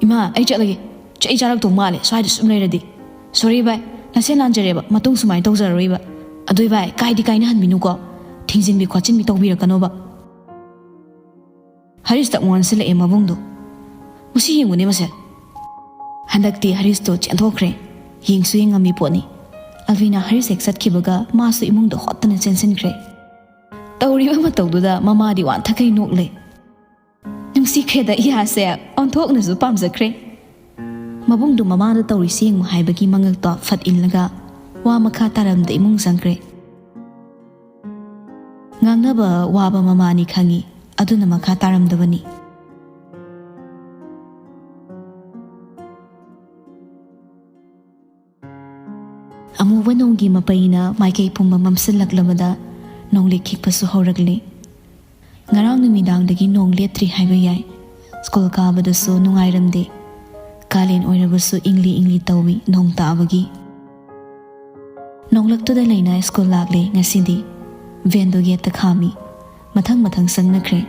"ꯏꯃꯥ, ꯑꯩ ꯆꯠꯂꯒꯦ꯫ ꯆꯩ ꯆꯥꯔꯛꯇꯧ ꯃꯥꯜꯂꯦ ꯁ꯭ꯋꯥꯏꯗ ꯁꯨꯝ ꯂꯩꯔꯗꯤ꯫ ꯁꯣꯔꯤ ꯚꯥꯏ, ꯅꯁꯦꯟ ꯂꯥꯟꯖꯔꯦꯕ, ꯃꯇꯨꯡ ꯁꯨꯃꯥꯏꯅ ꯇꯧꯖꯔꯔꯣꯏꯕ꯫ ꯑꯗꯨꯏ ꯚꯥꯏ, ꯀꯥꯏꯗꯤ ꯀꯥꯏꯅꯍꯟꯕꯤꯅꯨꯀꯣ꯫ ꯊꯤꯡꯖꯤꯟꯕꯤ ꯈꯣꯠꯆꯤꯟꯕꯤ ꯇꯧꯕꯤꯔꯛꯀꯅꯣꯕ"꯫ ꯍꯔꯤꯁꯇ ꯑꯃꯨꯛ ꯑꯣꯟꯁꯤꯜꯂꯛꯑꯦ ꯃꯕꯨꯡꯗꯣ꯫ "ꯃꯁꯤ ꯌꯦꯡꯉꯨꯅꯦ ꯃꯁꯦ"꯫ ꯍꯟꯗꯛꯇꯤ ꯍꯔꯤꯁꯇꯣ ꯆꯦꯟꯊꯣꯛꯈ꯭ꯔꯦ꯫ ꯌꯦꯡꯁꯨ ꯌꯦꯡꯉꯝꯃꯤ ꯄꯣꯠꯅꯤ꯫ ꯑꯜꯕꯤꯅꯥ ꯍꯔꯤꯁ ꯍꯦꯛ ꯆꯠꯈꯤꯕꯒ ꯃꯥꯁꯨ ꯏꯃꯨꯡꯗ ꯍꯣꯠꯇꯅ ꯆꯦꯟꯁꯤꯟꯈ꯭ꯔꯦ꯫ ꯇꯧꯔꯤꯕ ꯃꯇꯧꯗꯨꯗ ꯃꯃꯥꯗꯤ ꯋꯥꯟꯊꯈꯩ ꯅꯣꯛꯂꯦ꯫ "ꯅꯨꯡꯁꯤꯈ꯭ꯔꯦꯗ ꯏꯌꯥꯁꯦ, ꯑꯣꯟꯊꯣꯛꯅꯁꯨ ꯄꯥꯝꯖꯈ꯭ꯔꯦ"꯫ ꯃꯕꯨꯡꯗꯨ ꯃꯃꯥꯗ ꯇꯧꯔꯤꯁꯤ ꯌꯦꯡꯉꯨ ꯍꯥꯏꯕꯒꯤ ꯃꯉꯛꯇꯣ ꯐꯠ ꯏꯜꯂꯒ ꯋꯥ ꯃꯈꯥ ꯇꯥꯔꯝꯗ ꯏꯃꯨꯡ ꯆꯪꯈ꯭ꯔꯦ꯫ ꯉꯥꯡꯅꯕ ꯋꯥꯕ ꯃꯃꯥꯅꯤ ꯈꯪꯏ, ꯑꯗꯨꯅ ꯃꯈꯥ ꯇꯥꯔꯝꯗꯕꯅꯤ꯫ ꯑꯃꯨꯕ ꯅꯣꯡꯒꯤ ꯃꯄꯩꯅ ꯃꯥꯏꯀꯩ ꯄꯨꯝꯕ ꯃꯝꯁꯤꯜꯂꯛꯂꯕꯗ ꯅꯣꯡꯂꯤꯛ ꯈꯤꯛꯄꯁꯨ ꯍꯧꯔꯛꯂꯤ꯫ ꯉꯔꯥꯡ ꯅꯨꯃꯤꯗꯥꯡꯗꯒꯤ ꯅꯣꯡ ꯂꯦꯞꯇ꯭ꯔꯤ ꯍꯥꯏꯕ ꯌꯥꯏ꯫ ꯁ꯭ꯀꯨꯜ ꯀꯥꯕꯗꯁꯨ ꯅꯨꯡꯉꯥꯏꯔꯝꯗꯦ꯫ ꯀꯥꯂꯦꯟ ꯑꯣꯏꯔꯕꯁꯨ ꯏꯪꯂꯤ ꯏꯪꯂꯤ ꯇꯧꯏ ꯅꯣꯡ ꯇꯥꯕꯒꯤ꯫ ꯅꯣꯡꯂꯛꯇꯨꯗ ꯂꯩꯅꯥ ꯁ꯭ꯀꯨꯜ ꯂꯥꯛꯂꯦ ꯉꯁꯤꯗꯤ꯫ ꯚꯦꯟꯗꯣ ꯒꯦꯠꯇ ꯈꯥꯝꯃꯤ꯫ ꯃꯊꯪ ꯃꯊꯪ ꯆꯪꯅꯈ꯭ꯔꯦ꯫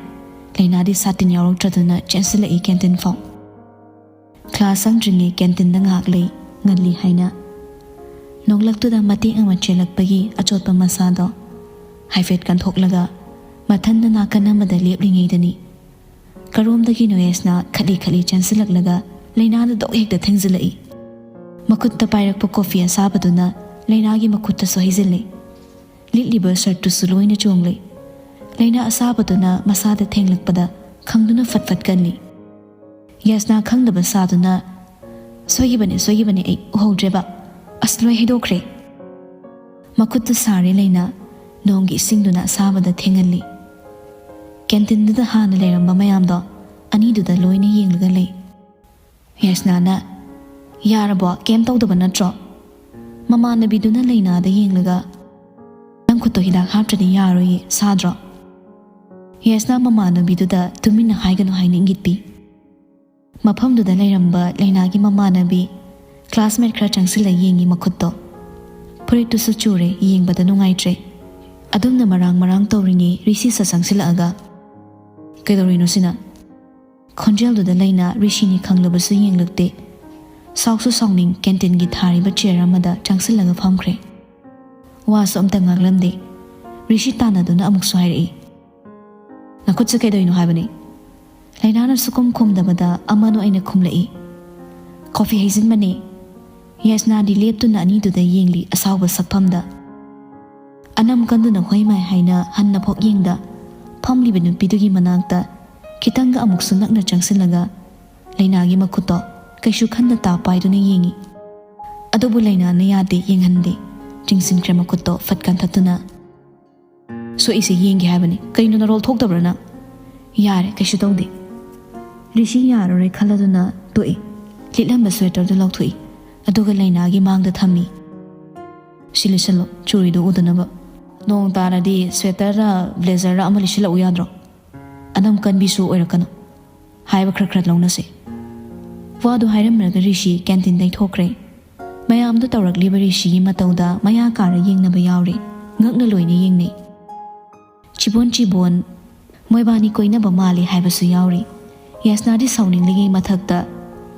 ꯂꯩꯅꯥꯗꯤ ꯁꯥꯇꯤꯟ ꯌꯥꯎꯔꯛꯇ꯭ꯔꯗꯨꯅ ꯆꯦꯟꯁꯤꯜꯂꯛꯏ ꯀꯦꯟꯇꯤꯟ ꯐꯥꯎ꯫ ꯀ꯭ꯂꯥꯁ ꯆꯪꯗ꯭ꯔꯤꯉꯩ ꯀꯦꯟꯇꯤꯟꯗ ꯉꯥꯏꯍꯥꯛ ꯂꯩ, ꯉꯜꯂꯤ ꯍꯥꯏꯅ꯫ ꯅꯣꯡꯂꯛꯇꯨꯗ ꯃꯇꯦꯛ ꯑꯃ ꯆꯦꯜꯂꯛꯄꯒꯤ ꯑꯆꯣꯠꯄ ꯃꯁꯥꯗꯣ ꯍꯥꯏꯐꯦꯠ ꯀꯟꯊꯣꯛꯂꯒ ꯃꯊꯟꯗ ꯅꯥꯀꯟ ꯑꯃꯗ ꯂꯦꯞꯂꯤꯉꯩꯗꯅꯤ, ꯀꯔꯣꯝꯗꯒꯤꯅꯣ ꯌꯦꯁꯅ ꯈꯠꯂꯤ ꯈꯠꯂꯤ ꯆꯦꯟꯁꯤꯜꯂꯛꯂꯒ ꯂꯩꯅꯥꯗ ꯗꯣꯛ ꯍꯦꯛꯇ ꯊꯦꯡꯖꯤꯜꯂꯛꯏ꯫ ꯃꯈꯨꯠꯇ ꯄꯥꯏꯔꯛꯄ ꯀꯣꯐꯤ ꯑꯁꯥꯕꯗꯨꯅ ꯂꯩꯅꯥꯒꯤ ꯃꯈꯨꯠꯇꯁꯨ ꯍꯩꯖꯤꯜꯂꯤ꯫ ꯂꯤꯠꯂꯤꯕ ꯁꯔꯠꯇꯨꯁꯨ ꯂꯣꯏꯅ ꯆꯣꯡꯂꯦ꯫ ꯂꯥꯏꯅꯥ ꯑꯁꯥꯕꯗꯨꯅ ꯃꯁꯥꯗ ꯊꯦꯡꯂꯛꯄꯗ ꯈꯪꯗꯨꯅ ꯐꯠ ꯐꯠ ꯀꯜꯂꯤ꯫ ꯌꯥꯏꯁꯅꯥ ꯈꯪꯗꯕ ꯁꯥꯗꯨꯅ, "ꯁꯣꯏꯈꯤꯕꯅꯦ, ꯁꯣꯏꯈꯤꯕꯅꯦ, ꯑꯩ ꯎꯍꯧꯗ꯭ꯔꯦꯕ꯫ ꯑꯁ, ꯂꯣꯏ ꯍꯩꯗꯣꯛꯈ꯭ꯔꯦ"꯫ ꯃꯈꯨꯠꯇ ꯁꯥꯔꯦ ꯂꯥꯏꯅꯥ, ꯅꯣꯡꯒꯤ ꯏꯁꯤꯡꯗꯨꯅ ꯑꯁꯥꯕꯗ ꯊꯦꯡꯍꯜꯂꯤ꯫ ꯀꯦꯟꯇꯤꯟꯗꯨꯗ ꯍꯥꯟꯅ ꯂꯩꯔꯝꯕ ꯃꯌꯥꯝꯗꯣ ꯑꯅꯤꯗꯨꯗ ꯂꯣꯏꯅ ꯌꯦꯡꯂꯒ ꯂꯩ꯫ ꯌꯥꯏꯁꯅꯥꯅ, "ꯌꯥꯔꯕꯣ? ꯀꯩꯝ ꯇꯧꯗꯕ ꯅꯠꯇ꯭ꯔꯣ?" ꯃꯃꯥꯟꯅꯕꯤꯗꯨꯅ ꯂꯥꯏꯅꯥꯗ ꯌꯦꯡꯂꯒ, "ꯅꯪ ꯈꯨꯠꯇꯣ ꯍꯤꯗꯥꯛ ꯍꯥꯞꯇ꯭ꯔꯗꯤ ꯌꯥꯔꯣꯏꯌꯦ, ꯁꯥꯗ꯭ꯔꯣ?" ꯌꯥꯏꯁꯅꯥ ꯃꯃꯥꯟꯅꯕꯤꯗꯨꯗ ꯇꯨꯃꯤꯟꯅ ꯍꯥꯏꯒꯅꯨ ꯍꯥꯏꯅ ꯏꯪꯒꯤꯠ ꯄꯤ꯫ ꯃꯐꯝꯗꯨꯗ ꯂꯩꯔꯝꯕ ꯂꯥꯏꯅꯥꯒꯤ ꯃꯃꯥꯟꯅꯕꯤ classmate ꯈꯔ ꯆꯪꯁꯤꯜꯂ ꯌꯦꯡꯉꯤ ꯃꯈꯨꯠꯇꯣ꯫ ꯐꯨꯔꯤꯠꯇꯨꯁꯨ ꯆꯨꯔꯦ, ꯌꯦꯡꯕꯗ ꯅꯨꯡꯉꯥꯏꯇ꯭ꯔꯦ꯫ ꯑꯗꯨꯝꯅ ꯃꯔꯥꯡ ꯃꯔꯥꯡ ꯇꯧꯔꯤꯉꯩ ꯔꯤꯁꯤꯁ ꯆꯪꯁꯤꯜꯂꯛꯑꯒ, "ꯀꯩꯗꯧꯔꯤꯅꯣ ꯁꯤꯅ?" ꯈꯣꯟꯖꯦꯜꯗꯨꯗ ꯂꯥꯏꯅꯥ ꯔꯤꯁꯤꯅꯤ ꯈꯪꯂꯕꯁꯨ ꯌꯦꯡꯂꯛꯇꯦ꯫ ꯁꯥꯎꯁꯨ ꯁꯥꯎꯅꯤꯡ ꯀꯦꯟꯇꯤꯟꯒꯤ ꯊꯥꯔꯤꯕ ꯆꯤꯌꯔ ꯑꯃꯗ ꯆꯪꯁꯤꯜꯂꯒ ꯐꯝꯈ꯭ꯔꯦ꯫ ꯋꯥꯁꯨ ꯑꯝꯇ ꯉꯥꯡꯂꯝꯗꯦ꯫ ꯔꯤꯁꯤ ꯇꯥꯟꯅꯗꯨꯅ ꯑꯃꯨꯛꯁꯨ ꯍꯥꯏꯔꯛꯏ, "ꯅꯈꯨꯠꯁꯦ ꯀꯩꯗꯧꯔꯤꯅꯣ ꯍꯥꯏꯕꯅꯤ?" ꯂꯥꯏꯅꯥꯅ ꯁꯨꯛꯈꯨꯝ ꯈꯨꯝꯗꯕꯗ ꯑꯃꯅ ꯑꯣꯏꯅ ꯈꯨꯝꯂꯛꯏ, "ꯀꯣꯐꯤ ꯍꯩꯖꯤꯟꯕꯅꯦ"꯫ ꯌꯥꯏꯁꯅꯥꯗꯤ ꯂꯦꯞꯇꯨꯅ ꯑꯅꯤꯗꯨꯗ ꯌꯦꯡꯂꯤ ꯑꯁꯥꯎꯕ ꯁꯛꯐꯝꯗ꯫ ꯑꯅꯝ ꯀꯟꯗꯨꯅ ꯍꯣꯏ ꯃꯥꯏ ꯍꯥꯏꯅ ꯍꯟꯅ ꯐꯥꯎ ꯌꯦꯡꯗ ꯐꯝꯂꯤꯕ ꯅꯨꯄꯤꯗꯨꯒꯤ ꯃꯅꯥꯛꯇ ꯈꯤꯇꯪꯒ ꯑꯃꯨꯛꯁꯨ ꯅꯛꯅ ꯆꯪꯁꯤꯜꯂꯒ ꯂꯥꯏꯅꯥꯒꯤ ꯃꯈꯨꯠꯇꯣ ꯀꯩꯁꯨ ꯈꯟꯗ ꯇꯥ ꯄꯥꯏꯗꯨꯅ ꯌꯦꯡꯉꯤ꯫ ꯑꯗꯨꯕꯨ ꯂꯥꯏꯅꯥꯅ ꯌꯥꯗꯦ, ꯌꯦꯡꯍꯟꯗꯦ꯫ ꯆꯤꯡꯁꯤꯟꯈ꯭ꯔꯦ ꯃꯈꯨꯠꯇꯣ ꯐꯠ ꯀꯟꯊꯠꯇꯨꯅ꯫ "ꯁꯣꯛꯏꯁꯦ ꯌꯦꯡꯒꯦ ꯍꯥꯏꯕꯅꯤ, ꯀꯩꯅꯣ ꯅꯔꯣꯜ ꯊꯣꯛꯇꯕ꯭ꯔꯥ ꯅꯪ?" "ꯌꯥꯔꯦ, ꯀꯩꯁꯨ ꯇꯧꯗꯦ"꯫ ꯔꯤꯁꯤ ꯌꯥꯔꯔꯣꯏ ꯈꯜꯂꯗꯨꯅ ꯇꯣꯛꯏ꯫ ꯂꯤꯠꯂꯝꯕ ꯁ꯭ꯋꯦꯇꯔꯗꯨ ꯂꯧꯊꯣꯛꯏ, ꯑꯗꯨꯒ ꯂꯥꯏꯅꯥꯒꯤ ꯃꯥꯡꯗ ꯊꯝꯃꯤ꯫ "ꯁꯤ ꯂꯤꯠꯁꯜꯂꯣ, ꯆꯨꯔꯤꯗꯣ ꯎꯗꯅꯕ꯫ ꯅꯣꯡ ꯇꯥꯔꯗꯤ ꯁ꯭ꯋꯦꯇꯔꯔ ꯕ꯭ꯂꯦꯖꯔꯔ ꯑꯃ ꯂꯤꯠꯁꯤꯜꯂꯛꯎ ꯌꯥꯗ꯭ꯔꯣ? ꯑꯅꯝ ꯀꯟꯕꯤꯁꯨ ꯑꯣꯏꯔꯛꯀꯅꯨ꯫ ꯍꯥꯏꯕ ꯈꯔ ꯈꯔ ꯂꯧꯅꯁꯦ"꯫ ꯋꯥꯗꯨ ꯍꯥꯏꯔꯝꯂꯒ ꯔꯤꯁꯤ ꯀꯦꯟꯇꯤꯟꯗꯩ ꯊꯣꯛꯈ꯭ꯔꯦ꯫ ꯃꯌꯥꯝꯗꯨ ꯇꯧꯔꯛꯂꯤꯕ ꯔꯤꯁꯤꯒꯤ ꯃꯇꯧꯗ ꯃꯌꯥ ꯀꯥꯔ ꯌꯦꯡꯅꯕ ꯌꯥꯎꯔꯦ꯫ ꯉꯛꯅ ꯂꯣꯏꯅ ꯌꯦꯡꯅꯩ꯫ ꯆꯤꯕꯣꯟ ꯆꯤꯕꯣꯟ ꯃꯣꯏꯕꯥꯅꯤ ꯀꯣꯏꯅꯕ ꯃꯥꯜꯂꯤ ꯍꯥꯏꯕꯁꯨ ꯌꯥꯎꯔꯤ꯫ ꯌꯥꯏꯁꯅꯥꯗꯤ ꯁꯥꯎꯅꯤꯡꯂꯤꯉꯩ ꯃꯊꯛꯇ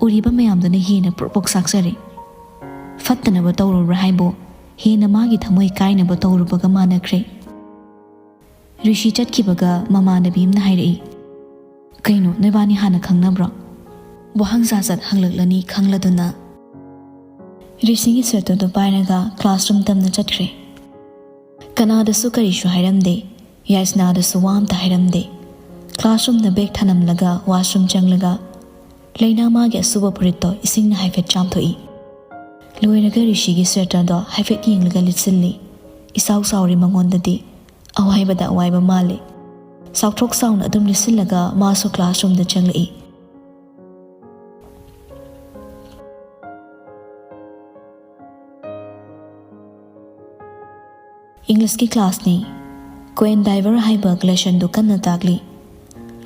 ꯎꯔꯤꯕ ꯃꯌꯥꯝꯗꯨꯅ ꯍꯦꯟꯅ ꯄ꯭ꯔꯣꯛ ꯄ꯭ꯔꯣꯛ ꯆꯥꯛꯆꯔꯦ꯫ ꯐꯠꯇꯅꯕ ꯇꯧꯔꯨꯕ꯭ꯔꯥ ꯍꯥꯏꯕꯨ ꯍꯦꯟꯅ ꯃꯥꯒꯤ ꯊꯃꯣꯏ ꯀꯥꯏꯅꯕ ꯇꯧꯔꯨꯕꯒ ꯃꯥꯟꯅꯈ꯭ꯔꯦ꯫ ꯔꯤꯁꯤ ꯆꯠꯈꯤꯕꯒ ꯃꯃꯥꯟꯅꯕꯤ ꯑꯃꯅ ꯍꯥꯏꯔꯛꯏ, "ꯀꯩꯅꯣ, ꯅꯣꯏꯕꯥꯅꯤ ꯍꯥꯟꯅ ꯈꯪꯅꯕ꯭ꯔꯣ?" ꯋꯥꯍꯪ ꯖꯥꯠ ꯖꯥꯠ ꯍꯪꯂꯛꯂꯅꯤ ꯈꯪꯂꯗꯨꯅ ꯔꯤꯁꯤꯒꯤ ꯁ꯭ꯋꯦꯇꯔꯗꯨ ꯄꯥꯏꯔꯒ classroom ꯇꯝꯅ ꯆꯠꯈ꯭ꯔꯦ꯫ ꯀꯅꯥꯗꯁꯨ ꯀꯔꯤꯁꯨ ꯍꯥꯏꯔꯝꯗꯦ꯫ ꯌꯥꯏꯁꯅꯥꯗꯁꯨ ꯋꯥ ꯑꯝꯇ ꯍꯥꯏꯔꯝꯗꯦ꯫ ꯀ꯭ꯂꯥꯁꯔꯨꯝꯗ ꯕꯦꯒ ꯊꯅꯝꯂꯒ ꯋꯥꯁꯔꯨꯝ ꯆꯪꯂꯒ ꯂꯩꯅꯥ ꯃꯥꯒꯤ ꯑꯁꯨꯕ ꯐꯨꯔꯤꯠꯇꯣ ꯏꯁꯤꯡꯅ ꯍꯥꯏꯐꯦꯠ ꯆꯥꯝꯊꯣꯛꯏ꯫ ꯂꯣꯏꯔꯒ ꯔꯤꯁꯤꯒꯤ ꯁ꯭ꯋꯦꯇꯔꯗꯣ ꯍꯥꯏꯐꯦꯠ ꯌꯦꯡꯂꯒ ꯂꯤꯠꯁꯤꯜꯂꯤ꯫ ꯏꯆꯥꯎ ꯆꯥꯎꯔꯤ ꯃꯉꯣꯟꯗꯗꯤ꯫ ꯑꯋꯥꯏꯕꯗ ꯑꯋꯥꯏꯕ ꯃꯥꯜꯂꯤ꯫ ꯆꯥꯎꯊ꯭ꯔꯣꯛ ꯆꯥꯎꯅ ꯑꯗꯨꯝ ꯂꯤꯠꯁꯤꯜꯂꯒ ꯃꯥꯁꯨ ꯀ꯭ꯂꯥꯁꯔꯨꯝꯗ ꯆꯪꯂꯛꯏ꯫ ꯏꯪꯂꯤꯁꯀꯤ ꯀ꯭ꯂꯥꯁꯅꯤ꯫ ꯀ꯭ꯋꯦꯟ ꯗꯥꯏꯚꯔ ꯍꯥꯏꯕ ꯂꯦꯁꯟꯗꯨ ꯀꯟꯅ ꯇꯥꯛꯂꯤ꯫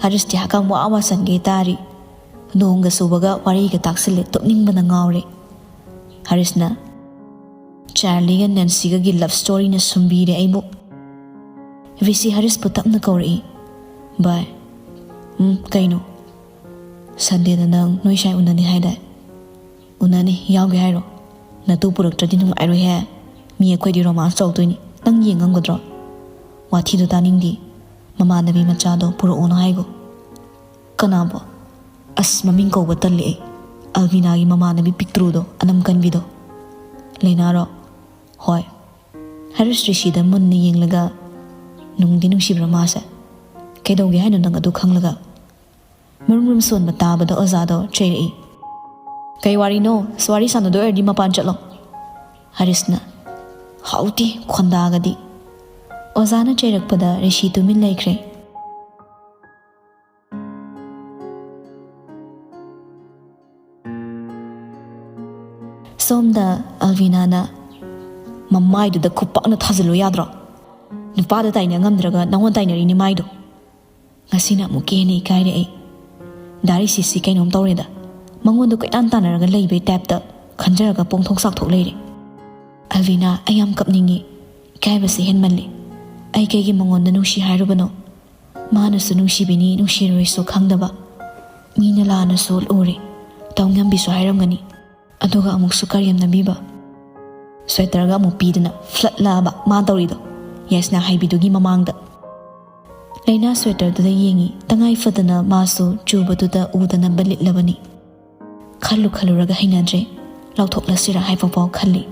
ꯍꯔꯤꯁꯇꯤ ꯍꯀꯥꯝ ꯋꯥ ꯋꯥ ꯆꯟꯒꯦ ꯇꯥꯔꯤ꯫ ꯅꯣꯡꯒ ꯆꯨꯕꯒ ꯋꯥꯔꯤꯒ ꯇꯥꯛꯁꯤꯜꯂꯦ, ꯇꯨꯝꯅꯤꯡꯕꯅ ꯉꯥꯎꯔꯦ꯫ ꯍꯔꯤꯁꯅ, "ꯆꯥꯔꯂꯤꯒ ꯅꯦꯟꯁꯤꯒꯒꯤ ꯂꯚ ꯁ꯭ꯇꯣꯔꯤꯅ ꯁꯨꯝꯕꯤꯔꯦ ꯑꯩꯕꯨ"꯫ ꯔꯤꯁꯤ ꯍꯔꯤꯁꯄꯨ ꯇꯞꯅ ꯀꯧꯔꯛꯏ꯫ "ꯚꯥꯏ"꯫ "ꯎꯝ, ꯀꯩꯅꯣ?" "ꯁꯟꯗꯦꯗ ꯅꯪ ꯅꯣꯏ ꯁꯥꯏ ꯎꯅꯅꯤ ꯍꯥꯏꯗꯥꯏ?" "ꯎꯅꯅꯤ, ꯌꯥꯎꯒꯦ ꯍꯥꯏꯔꯣ?" "ꯅꯇꯨ ꯄꯨꯔꯛꯇ꯭ꯔꯗꯤ ꯅꯨꯡꯉꯥꯏꯔꯣꯏꯍꯦ꯫ ꯃꯤ ꯑꯩꯈꯣꯏꯗꯤ ꯔꯣꯃꯥꯟꯁ ꯇꯧꯗꯣꯏꯅꯤ, ꯅꯪ ꯌꯦꯡ ꯉꯝꯒꯗ꯭ꯔꯣ?" "ꯋꯥꯊꯤꯗꯣ ꯇꯥꯅꯤꯡꯗꯦ꯫ ꯃꯃꯥꯟꯅꯕꯤ ꯃꯆꯥꯗꯣ ꯄꯨꯔꯛꯑꯣꯅ ꯍꯥꯏꯒꯣ"꯫ "ꯀꯅꯥꯕꯣ?" "ꯑꯁ, ꯃꯃꯤꯡ ꯀꯧꯕ ꯇꯜꯂꯦ ꯑꯩ꯫ ꯑꯜꯕꯤꯅꯥꯒꯤ ꯃꯃꯥꯟꯅꯕꯤ ꯄꯤꯛꯇ꯭ꯔꯨꯗꯣ, ꯑꯅꯝ ꯀꯟꯕꯤꯗꯣ"꯫ "ꯂꯩꯅꯥꯔꯣ?" "ꯍꯣꯏ"꯫ ꯍꯔꯤꯁ ꯔꯤꯁꯤꯗ ꯃꯨꯟꯅ ꯌꯦꯡꯂꯒ, "ꯅꯨꯡꯗꯤ ꯅꯨꯡꯁꯤꯕ꯭ꯔꯥ ꯃꯥꯁꯦ?" "ꯀꯩꯗꯧꯒꯦ ꯍꯥꯏꯅꯣ ꯅꯪ ꯑꯗꯨ ꯈꯪꯂꯒ?" ꯃꯔꯨꯝ ꯃꯔꯨꯝ ꯁꯣꯟꯕ ꯇꯥꯕꯗ ꯑꯣꯖꯥꯗꯣ ꯆꯩꯔꯛꯏ꯫ "ꯀꯩ ꯋꯥꯔꯤꯅꯣ? ꯑꯁ, ꯋꯥꯔꯤ ꯁꯥꯟꯅꯗꯣꯏ ꯑꯣꯏꯔꯗꯤ ꯃꯄꯥꯟ ꯆꯠꯂꯣ"꯫ ꯍꯔꯤꯁꯅ, "ꯍꯥꯎꯇꯦ, ꯈꯣꯟꯗꯥꯒꯗꯤ"꯫ ꯑꯣꯖꯥꯅ ꯆꯩꯔꯛꯄꯗ ꯔꯤꯁꯤ ꯇꯨꯃꯤꯟ ꯂꯩꯈ꯭ꯔꯦ꯫ ꯁꯣꯝꯗ ꯑꯜꯕꯤꯅꯥꯅ, "ꯃꯃꯥꯏꯗꯨꯗ ꯈꯨꯄꯥꯛꯅ ꯊꯥꯖꯤꯜꯂꯨ ꯌꯥꯗ꯭ꯔꯣ? ꯅꯨꯄꯥꯗ ꯇꯥꯏꯅ ꯉꯝꯗ꯭ꯔꯒ ꯅꯉꯣꯟ ꯇꯥꯏꯅꯔꯤꯅꯦ ꯃꯥꯏꯗꯣ"꯫ ꯉꯁꯤꯅ ꯑꯃꯨꯛꯀ ꯍꯦꯟꯅ ꯏꯀꯥꯏꯔꯦ ꯑꯩ꯫ ꯗꯥ ꯔꯤꯁꯤꯁꯤ ꯀꯩꯅꯣꯝ ꯇꯧꯔꯦꯗ꯫ ꯃꯉꯣꯟꯗ ꯀꯣꯏꯇꯥꯟ ꯇꯥꯟꯅꯔꯒ ꯂꯩꯕꯩ ꯇꯥꯏꯞꯇ ꯈꯟꯖꯔꯒ ꯄꯣꯡꯊꯣꯛ ꯆꯥꯛꯊꯣꯛ ꯂꯩꯔꯦ꯫ "ꯑꯜꯕꯤꯅꯥ, ꯑꯩ ꯌꯥꯝ ꯀꯞꯅꯤꯡꯉꯤ꯫ ꯏꯀꯥꯏꯕꯁꯦ ꯍꯦꯟꯃꯜꯂꯤ꯫ ꯑꯩ ꯀꯩꯒꯤ ꯃꯉꯣꯟꯗ ꯅꯨꯡꯁꯤ ꯍꯥꯏꯔꯨꯕꯅꯣ? ꯃꯥꯅꯁꯨ ꯅꯨꯡꯁꯤꯕꯤꯅꯤ ꯅꯨꯡꯁꯤꯔꯣꯏꯁꯨ ꯈꯪꯗꯕ꯫ ꯃꯤꯅ ꯂꯥꯟꯅꯁꯨ ꯎꯔꯦ꯫ ꯇꯧꯉꯝꯕꯤꯁꯨ ꯍꯥꯏꯔꯝꯒꯅꯤ꯫ ꯑꯗꯨꯒ ꯑꯃꯨꯛꯁꯨ ꯀꯔꯦꯝꯅꯕꯤꯕ"꯫ ꯁ꯭ꯋꯦꯇꯔꯒ ꯑꯃꯨꯛ ꯄꯤꯗꯅ ꯐ꯭ꯂꯠꯂꯛꯑꯕ ꯃꯥ ꯇꯧꯔꯤꯗꯣ, ꯌꯥꯏꯁꯅꯥ ꯍꯥꯏꯕꯤꯗꯨꯒꯤ ꯃꯃꯥꯡꯗ꯫ ꯂꯩꯅꯥ ꯁ꯭ꯋꯦꯇꯔꯗꯨꯗ ꯌꯦꯡꯉꯤ꯫ ꯇꯉꯥꯏ ꯐꯗꯅ ꯃꯥꯁꯨ ꯆꯨꯕꯗꯨꯗ ꯎꯗꯅꯕ ꯂꯤꯠꯂꯕꯅꯤ꯫ ꯈꯜꯂꯨ ꯈꯜꯂꯨꯔꯒ ꯍꯩꯅꯗ꯭ꯔꯦ꯫ ꯂꯧꯊꯣꯛꯂꯁꯤꯔꯥ ꯍꯥꯏꯕꯐꯥꯎ ꯈꯜꯂꯤ꯫